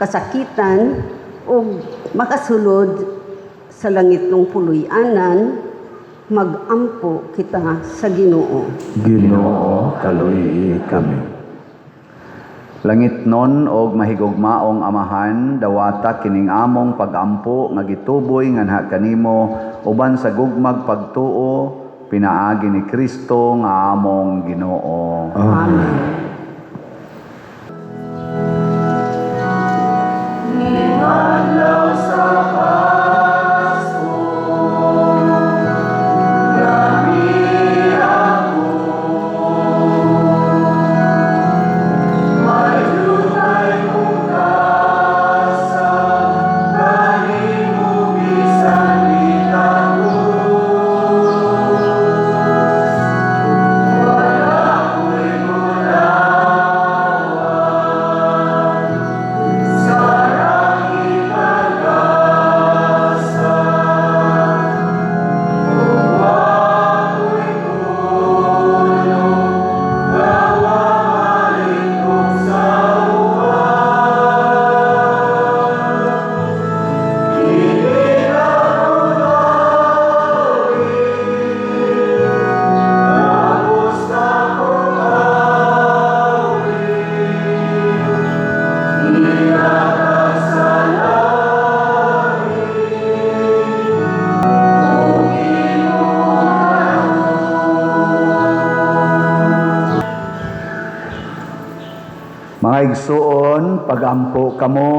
kasakitan ug makasulod sa langitnong puloy-anan, magampo kita sa Ginoo. Ginoo, kaluy-i kami. Langit nun og mahigugmaong Amahan, dawata kining among pagampo nga gituboy nganha kanimo uban sa gugmag pagtuo pinaagi ni Kristo nga among Ginoo. Amen. Adlaw sa Pasko, nami ako. May jutay kong kasa, kanimo bisan gitagos. Wala ko'y bulawan, sa langit gasa. Ug wa ko'y pulo, gawa malitok sa uban. Dili na ko dawit, tapos na kong awit. Ihatag sa langit, ug imong. Mga igsuon, pagampo kamo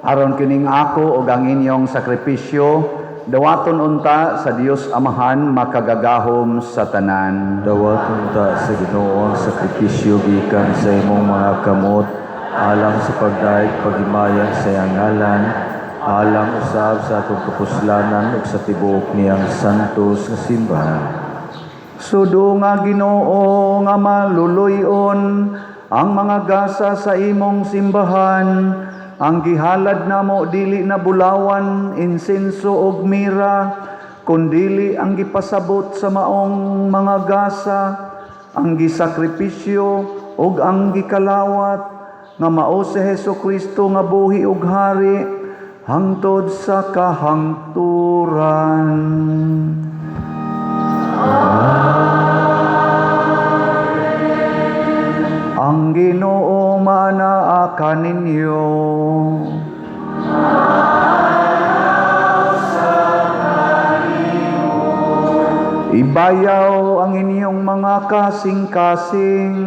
aron kining ako ug ang inyong sakripisyo dawaton unta sa Dios Amahan makagagahom sa tanan. Dawaton ta sa Ginoo ang sakripisyo gikan sa imong mga kamot alang sa pagdayeg paghimaya sa iyang ngalan, alang usab sa atong kapuslanan ug sa tibuok niyang santos nga simbahan. Sudo nga Ginoo nga maluluy-on ang mga gasa sa imong simbahan, ang gihalad namo dili na bulawan, insenso ug mira, kundili ang gipasabot sa maong mga gasa, ang gisakripisyo ug ang gikalawat nga mao si Hesus Kristo nga buhi ug hari hangtod sa kahangturan. Ang Ginoo maanaa kaninyo. Ibayaw ang inyong mga kasing-kasing.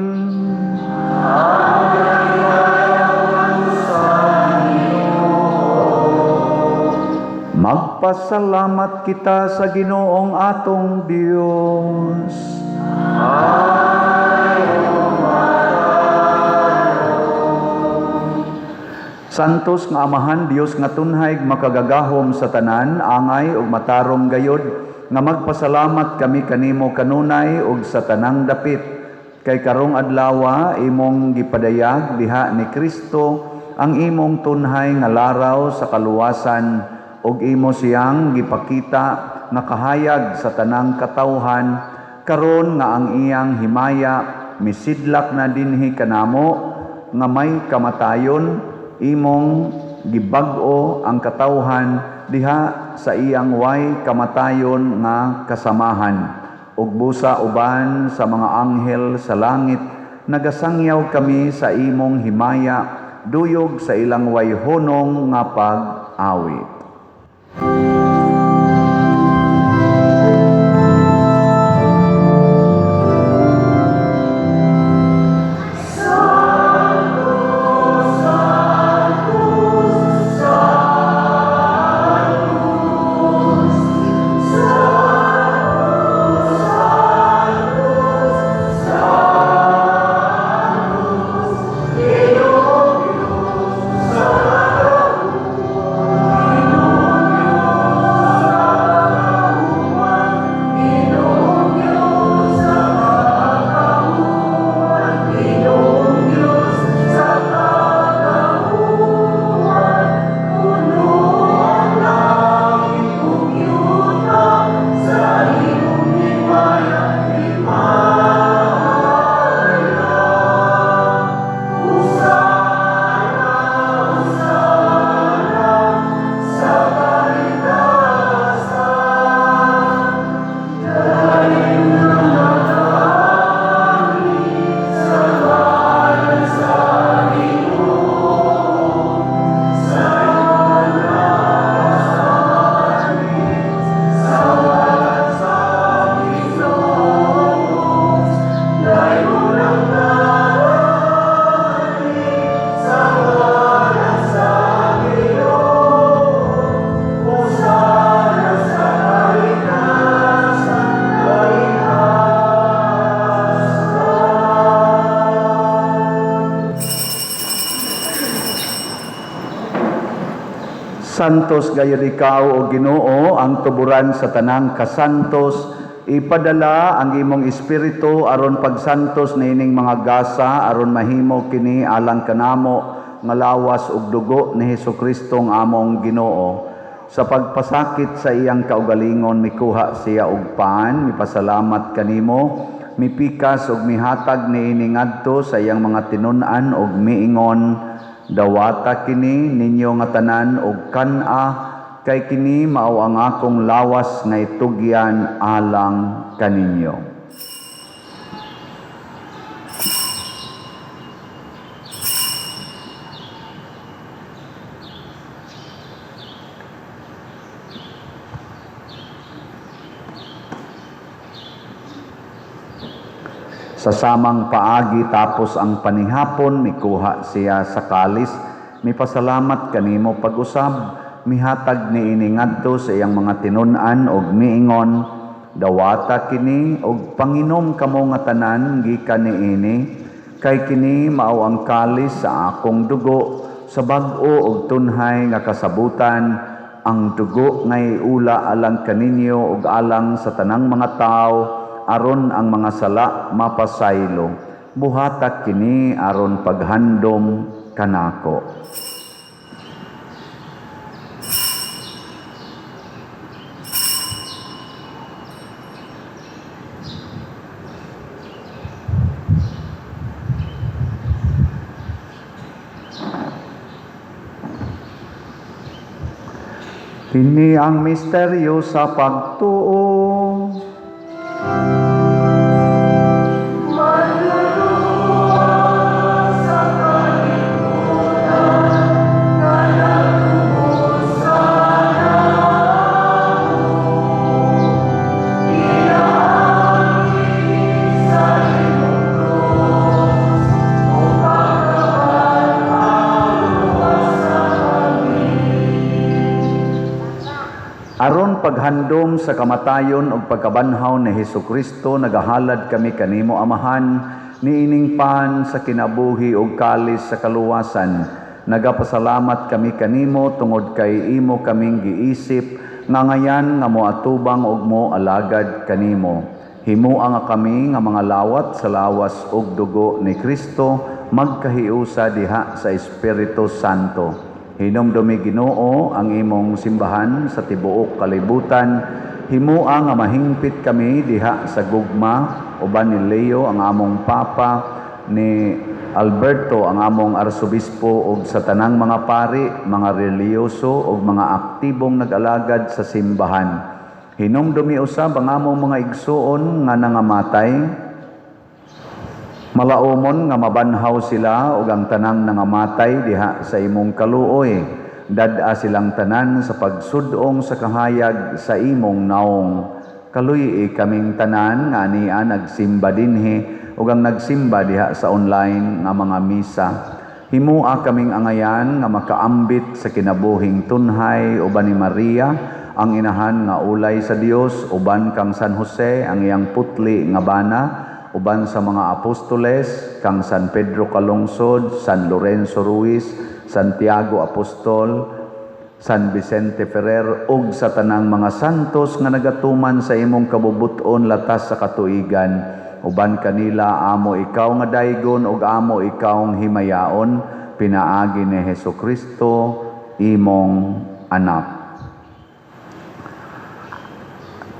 Magpasalamat kita sa Ginoong atong Dios. Santos nga Amahan Dios nga tunhay makagagahom sa tanan, angay ug matarong gayod nga magpasalamat kami kanimo kanunay ug sa tanang dapit kay karong adlawa imong gipadayag diha ni Kristo ang imong tunhay nga laraw sa kaluwasan ug imo siyang gipakita nga kahayag sa tanang katawhan karon nga ang iyang himaya misidlak na dinhi kanamo nga may kamatayon imong gibag-o ang katawhan diha sa iyang way kamatayon nga kasamahan ug busa uban sa mga anghel sa langit nagasangyaw kami sa imong himaya duyog sa ilang way hunong nga pag-awit. Santos gayud ikaw o Ginoo ang tuburan sa tanang kasantos. Ipadala ang imong espiritu aron pagsantos niining mga gasa aron mahimo kini alang kanamo nga lawas ug dugo ni Hesukristo nga among Ginoo. Sa pagpasakit sa iyang kaugalingon mikuha siya og pan, mipasalamat kanimo, mipikas ug mihatag niini ngadto sa iyang mga tinun-an ug miingon, dawata kini ninyo nga tanan og kan-a, kay kini mao ang akong lawas nga itugyan alang kaninyo. Sa samang paagi tapos ang panihapon, mikuha siya sa kalis, mipasalamat kanimo pag-usab, mihatag niini ngadto sa iyang mga tinun-an og miingon, dawata kini og panginom kamo nga tanan gikan niini, kay kini mao ang kalis sa akong dugo sa bag-o og tunhay nga kasabutan, ang dugo nga iula alang kaninyo ug alang sa tanang mga tawo aron ang mga sala mapasaylo. Buhata kini aron paghandom kanako. Kini ang misteryo sa pagtuo. among paghandom sa kamatayon ug pagkabanhaw ni Hesukristo, nagahalad kami kanimo, Amahan, niining pan sa kinabuhi ug kalis sa kaluwasan. Nagapasalamat kami kanimo tungod kay imo kaming giisip nga ngayan nga moatubang ug mo alagad kanimo. Himoa nga kami nga mga lawat sa lawas ug dugo ni Kristo magkahiusa diha sa Espiritu Santo. Hinumdumi, Ginoo, ang imong simbahan sa tibuok kalibutan. Himoa nga mahingpit kami diha sa gugma uban ni Leo ang among Papa, ni Alberto ang among arsobispo ug sa tanang mga pari, mga relihiyoso ug mga aktibong nag-alagad sa simbahan. Hinumdumi usab ang among mga igsuon nga nangamatay. Malaumon nga mabanhaw sila ug ang tanang nangamatay diha sa imong kaluoy. Dad-a silang tanan sa pagsud-ong sa kahayag sa imong naong. Kaluy-i kaming tanan nga ania nagsimba dinhi ug ang nagsimba diha sa online nga mga misa. Himoa kaming angayan nga makaambit sa kinabuhing tunhay uban ni Maria, ang inahan nga ulay sa Dios, uban kang San Jose, ang iyang putli nga bana, uban sa mga apostoles, kang San Pedro Calungsod, San Lorenzo Ruiz, Santiago Apostol, San Vicente Ferrer, ug sa tanang mga santos nga nagatuman sa imong kabubut-on latas sa katuigan. Uban kanila amo ikaw nga daygon ug amo ikaw himayaon pinaagi ni Hesukristo, imong anak.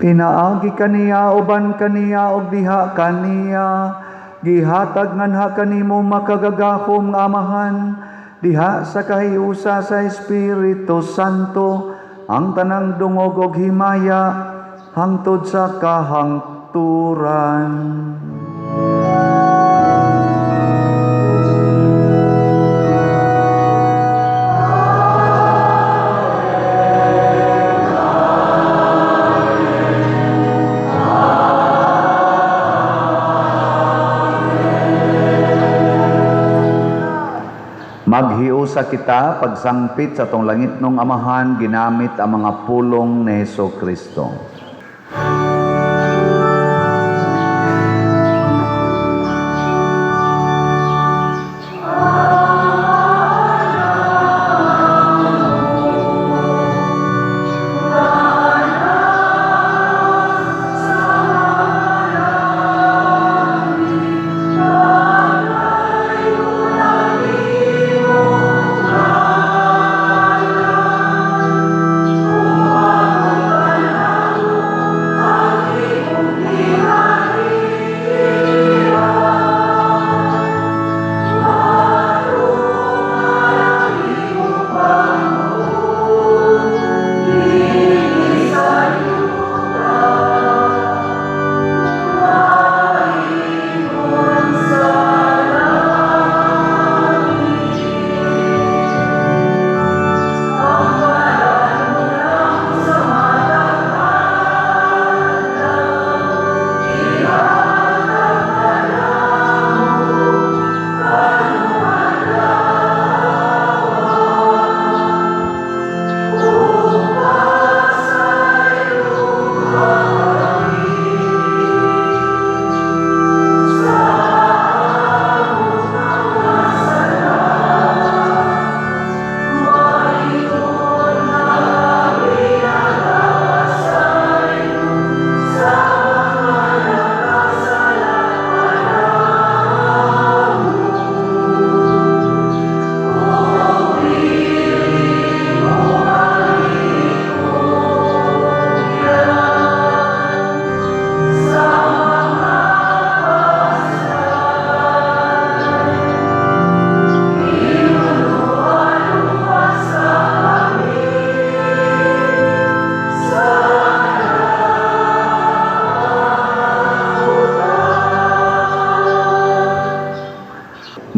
Pinaagi kaniya, uban kaniya, ug diha kaniya, gihatag nganha kanimo, makagagahom nga Amahan, diha sa kahiusa sa Espiritu Santo, ang tanang dungog ug himaya hangtod sa kahangturan. Maghiusa kita pagsangpit sa atong langitnong Amahan ginamit ang mga pulong ni Hesukristo.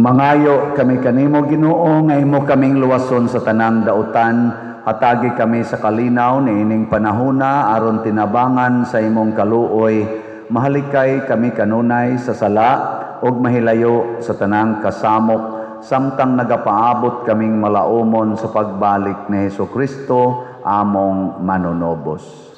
Mangayo kami kanimo, Ginoo, nga imo kaming luwason sa tanang dautan. Hatagi kami sa kalinaw niining panahona aron tinabangan sa imong kaluoy, mahalikay kami kanunay sa sala ug mahilayo sa tanang kasamok samtang nagapaabot kaming malaumon sa pagbalik ni Hesukristo, among manunobos.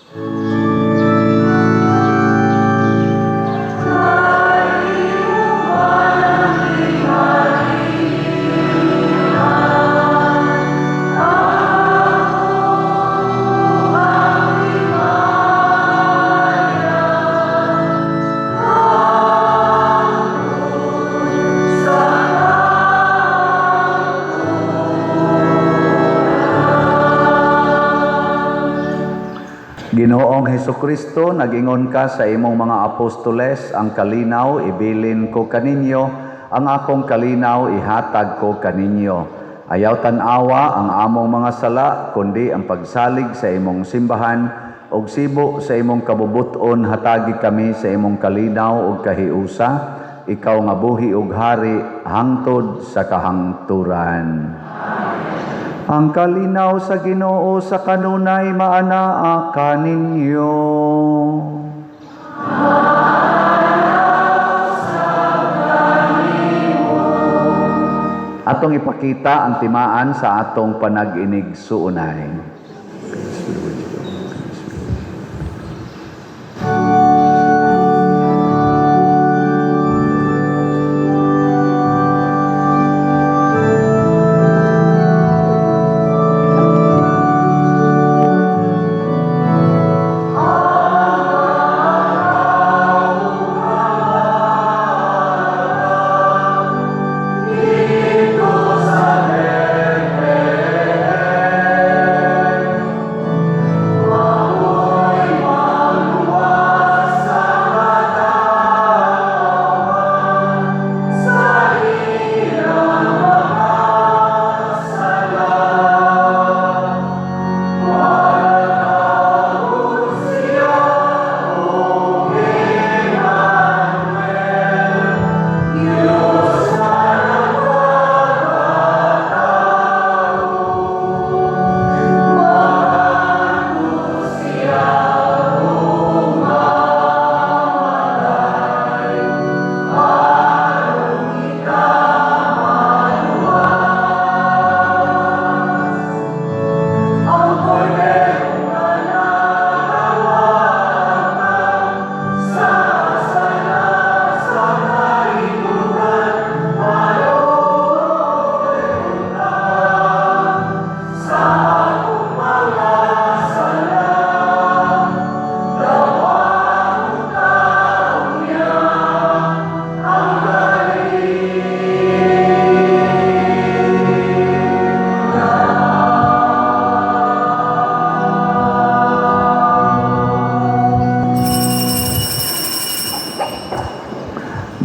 Ginoong Hesukristo, nagingon ka sa imong mga apostoles, ang kalinaw ibilin ko kaninyo, ang akong kalinaw ihatag ko kaninyo. Ayaw tan-awa ang among mga sala, kundi ang pagsalig sa imong simbahan, ug sibo sa imong kabubut-on hatagi kami sa imong kalinaw ug kahiusa, ikaw nga buhi ug hari hangtod sa kahangturan. Ang kalinaw sa Ginoo sa kanunay maanaa kaninyo. Atong ipakita ang timaan sa atong panag-inig suunay.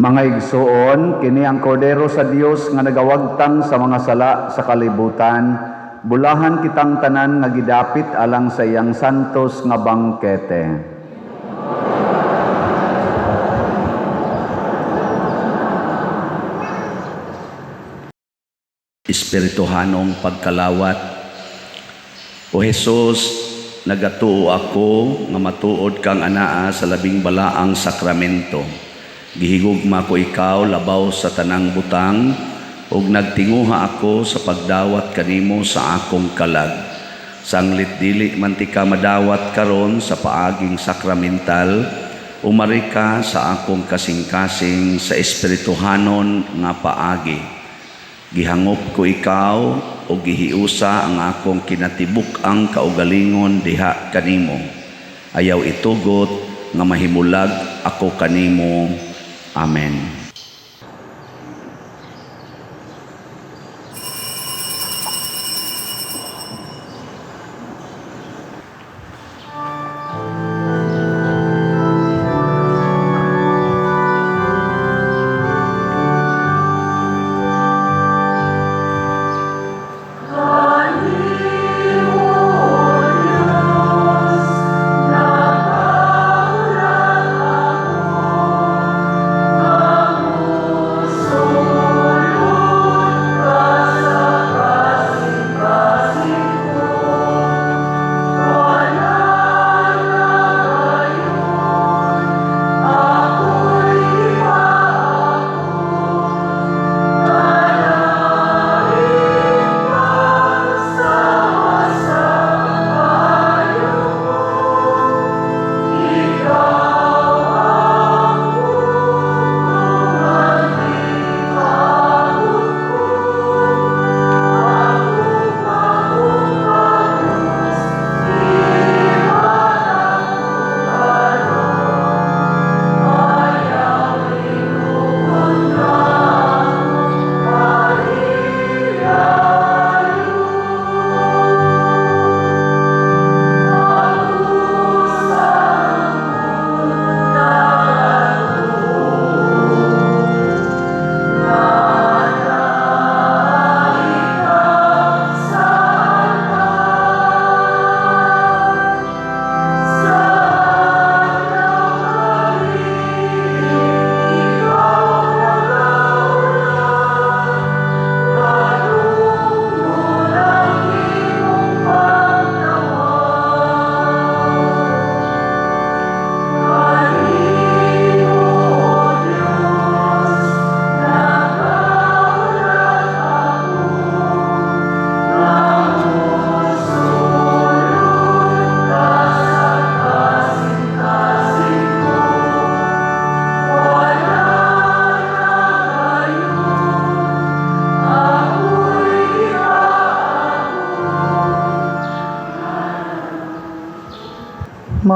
Mga igsuon, kini ang kordero sa Dios nga nagawagtang sa mga sala sa kalibutan. Bulahan kitang tanan nga gidapit alang sa iyang santos nga bangkete. Espirituhanong pagkalawat. O Hesus, nagatuo ako nga matuod kang anaa sa labing balaang sakramento. Gihigugma ko ikaw labaw sa tanang butang ug nagtinguha ako sa pagdawat kanimo sa akong kalag. Sanglit dili man ti ka madawat karon sa paaging sakramental, umari ka sa akong kasing-kasing sa espirituhanon nga paagi. Gihangop ko ikaw o gihiusa ang akong kinatibuk-ang kaugalingon diha kanimo. Ayaw itugot nga mahimulag ako kanimo. Amen. Nakahulat ako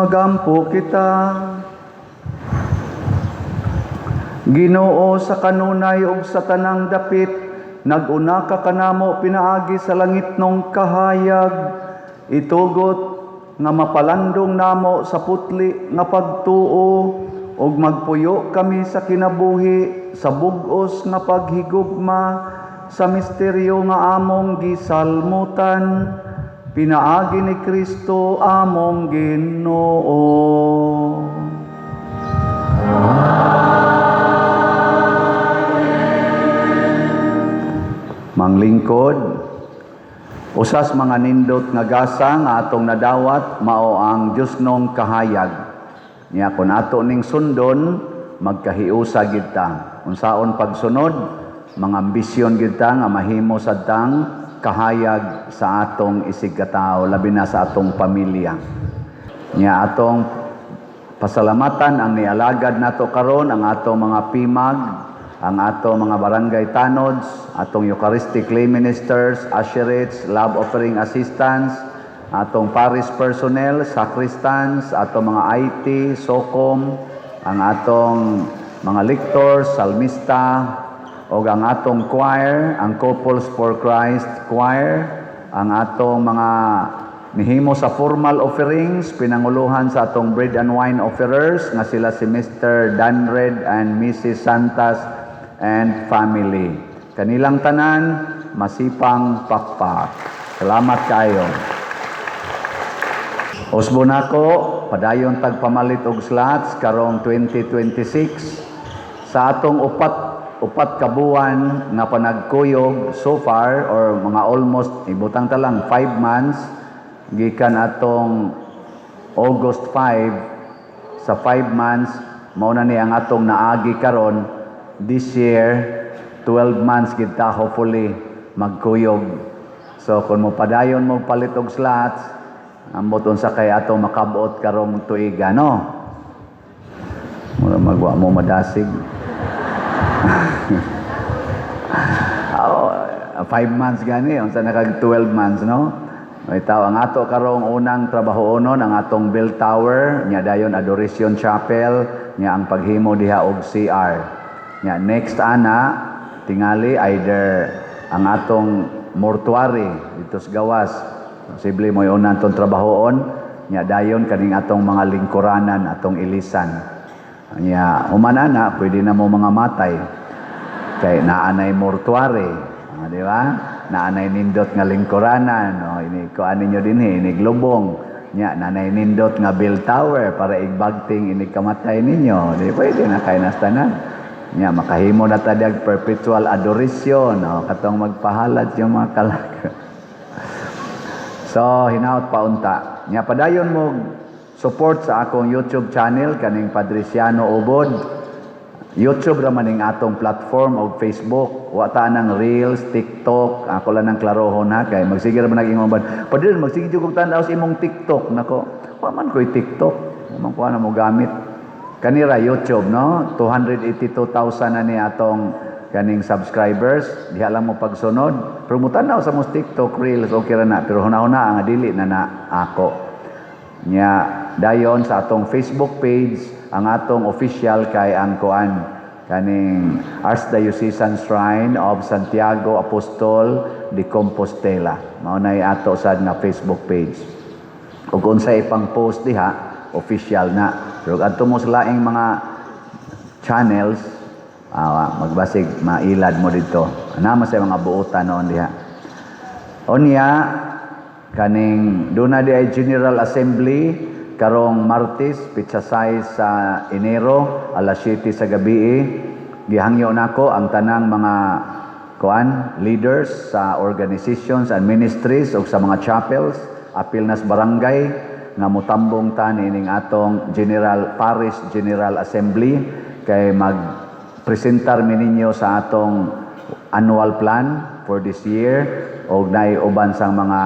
Magampo kita. Ginoo, sa kanunay ug sa tanang dapit, nag-una ka kanamo pinaagi sa langitnong kahayag. Itugot nga mapalandong namo sa putli nga pagtuo ug magpuyo kami sa kinabuhi sa bug-os nga paghigugma sa misteryo nga among gisalmutan pinaagi ni Kristo among Ginoo. Manglingkod, usas mga nindot nga gasa nga atong nadawat mao ang Diyosnong kahayag. Nya kon ato ning sundon, magkahiusa gid ta. Unsaon pagsunod, mga ambisyon gid ta nga mahimo sadtang kahayag sa atong isigkatawo, labi na sa atong pamilya. Nya atong pasalamatan ang nialagad nato karon, ang atong mga PIMAG, ang atong mga barangay tanods, atong Eucharistic lay ministers, usherates, love offering assistants, atong parish personnel, sacristans, atong mga IT, SOCOM, ang atong mga lectors, salmista, o ang atong choir, ang Couples for Christ Choir, ang atong mga nihimo sa formal offerings, pinanguluhan sa atong bread and wine offerers, nga sila si Mr. Danred and Mrs. Santas and family. Kanilang tanan, masipang pakpak. Salamat kayo. Usbo nako, padayon tagpamalit og slots karong 2026 sa atong 4 ka buwan nga panagkuyog so far, or mga almost ibutang ta lang 5 months gikan atong August 5. Sa 5 months mao na ni ang atong naagi karon this year. 12 months gid ta hopefully magkuyog. So kung mo padayon mo palit og slots, ambot unsa kay atong makabot karong tuiga, no? Mura magwa mo madasig. Oh, 5 months gani, unsa na kag 12 months, no? May tao ang ato karong unang trabahoonon ang atong bell tower, nya dayon Adoration Chapel, nya ang paghimo diha og CR. Nya next ana tingali either ang atong mortuary dito sa gawas. Posible mo una atong trabahoon, nya dayon kaning atong mga lingkuranan, atong ilisan. Nya human ana pwede na mo mga matay. Kay naanay mortuary, di ba? Naanay nindot nga lingkuranan, oh, ini kuan ninyo dinhi, ini globong. Nya naanay nindot nga bell tower para igbagting ini kamatay ninyo. Di pwede na kay nastanan. Nya makahimo na ta dag perpetual adoration, oh, katong magpahalad yung mga kalag. So hinaot paunta. Nya padayon mo support sa akong YouTube channel kaning Padriciano Ubod. YouTube ra man ning atong platform og Facebook. Wa ta nang Reels, TikTok. Ako lang nang klarohon ha kay magsige ra man nag imong bad. Padre, magsige jud kog tan-aw sa imong TikTok nako. Wa man koy TikTok. Wa man ko ana mo gamit. Kanira YouTube, no? 282,000 na ni atong kaning subscribers. Diha lang mo pagsunod. Pero mutan-aw sa mong TikTok Reels, okay ra na. Pero huna-huna ang dili na na ako. Nya dayon sa atong Facebook page, ang atong official kay ang kuan kaning Archdiocesan Shrine of Santiago Apostol de Compostela. Mao nay ato sad nga Facebook page. Ug unsay ipang post diha, official na. Pero adto mo sa laing mga channels, magbasig mailad mo didto. Ana man sa mga buotan noon diha. Unya kaning duna di ay General Assembly karong Martes, petsa 6 sa Enero, alas 7 sa gabi. Gihangyo nako ang tanang mga kuan leaders sa organizations and ministries ug sa mga chapels, apil nas barangay, nga motambong ta niining atong General Parish General Assembly kay magpresentar mi ninyo sa atong annual plan for this year og naay uban sang mga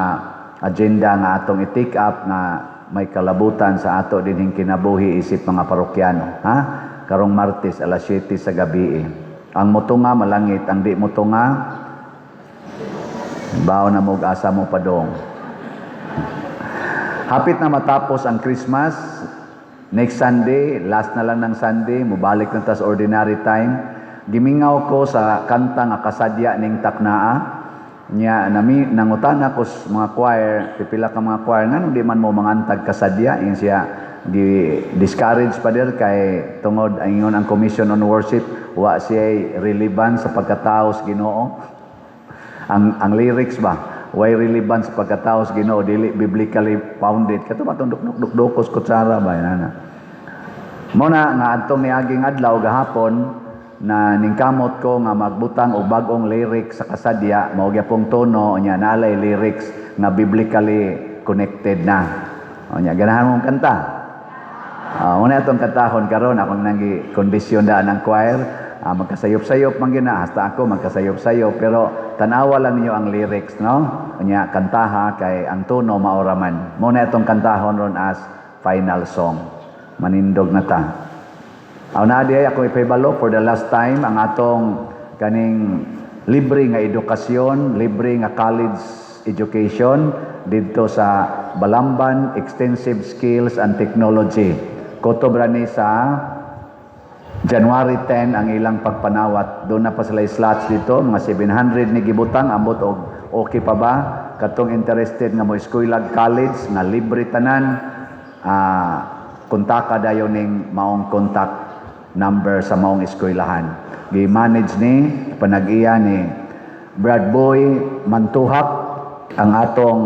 agenda nga atong i-take up nga may kalabutan sa ato dinhing kinabuhi isip mga parokyano, ha? Karong Martes alas 7 sa gabi. Ang motunga malangit, ang di motunga bao na mo asa mo padong. Hapit na matapos ang Christmas. Next Sunday, last na lang ng Sunday, mubalik na tas ordinary time. Gimingaw ko sa kanta nga kasadya ning taknaa. Nya nami nangutana ko sa mga choir, pipila ka mga choir, nganong di man mo mangantag kasadya? Ingon siya, gi discourage pa dir kay tungod ang ingon ang Commission on Worship, wa siya relevant sa pagkatao sa Ginoo. Ang lyrics ba, way relevant sa pagkatao sa Ginoo, dili biblically founded. Kato ba tong duk duk dukos kutsara ba na. Mo na nga adtong niaging adlaw gahapon na ningkamot ko nga magbutang og bag-ong lyrics sa kasadya, mao gyapong tono nya nalay lyrics nga biblically connected na. O nya, ganahan mong kanta? Una atong kantahon karon, akong nang kondisyon daan ng choir, magkasayop-sayop man gyud na, hasta ako magkasayop-sayop, pero tan-awa lang ninyo ang lyrics, no? Unya kantaha kay ang tono mao ra man. Mo na atong kantahon ron as final song. Manindog na ta. Aw na di ay ako ipahibalo for the last time ang atong kaning libre nga edukasyon, libre nga college education didto sa Balamban Extensive Skills and Technology. Kutob ra ni sa January 10 ang ilang pagpanawat. Doon na pa sila slots dito, mga 700 ni gibutang, ambot og okay pa ba? Katong interested nga mo eskwela college nga libre tanan, kontaka dayon ning maong contact number sa maong eskwelahan. Gi-manage ni panag-iya ni Brad Boy Mantuhak, ang atong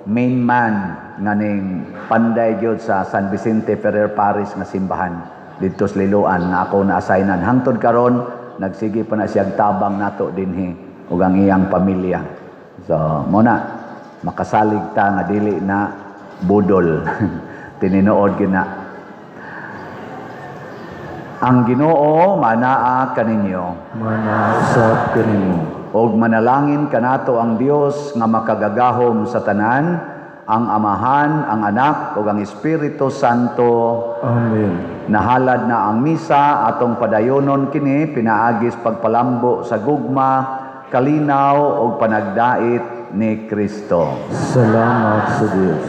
main man nga ning panday gyud sa San Vicente Ferrer Parish nga simbahan didto sa Liloan nga ako na-assignan. Hangtod karon nagsige pa na siyang tabang nato dinhi ug ang iyang pamilya. So mo na makasalig ta nga dili na budol. Tinuod gyud na. Ang Ginoo manaa kaninyo. Manaa usab kanimo. Og manalangin kanato ang Dios nga makagagahom sa tanan, ang Amahan, ang Anak ug ang Espiritu Santo. Amen. Nahalad na ang misa, atong padayonon kini pinaagis pagpalambo sa gugma, kalinaw ug panagdait ni Kristo. Salamat sa Dios.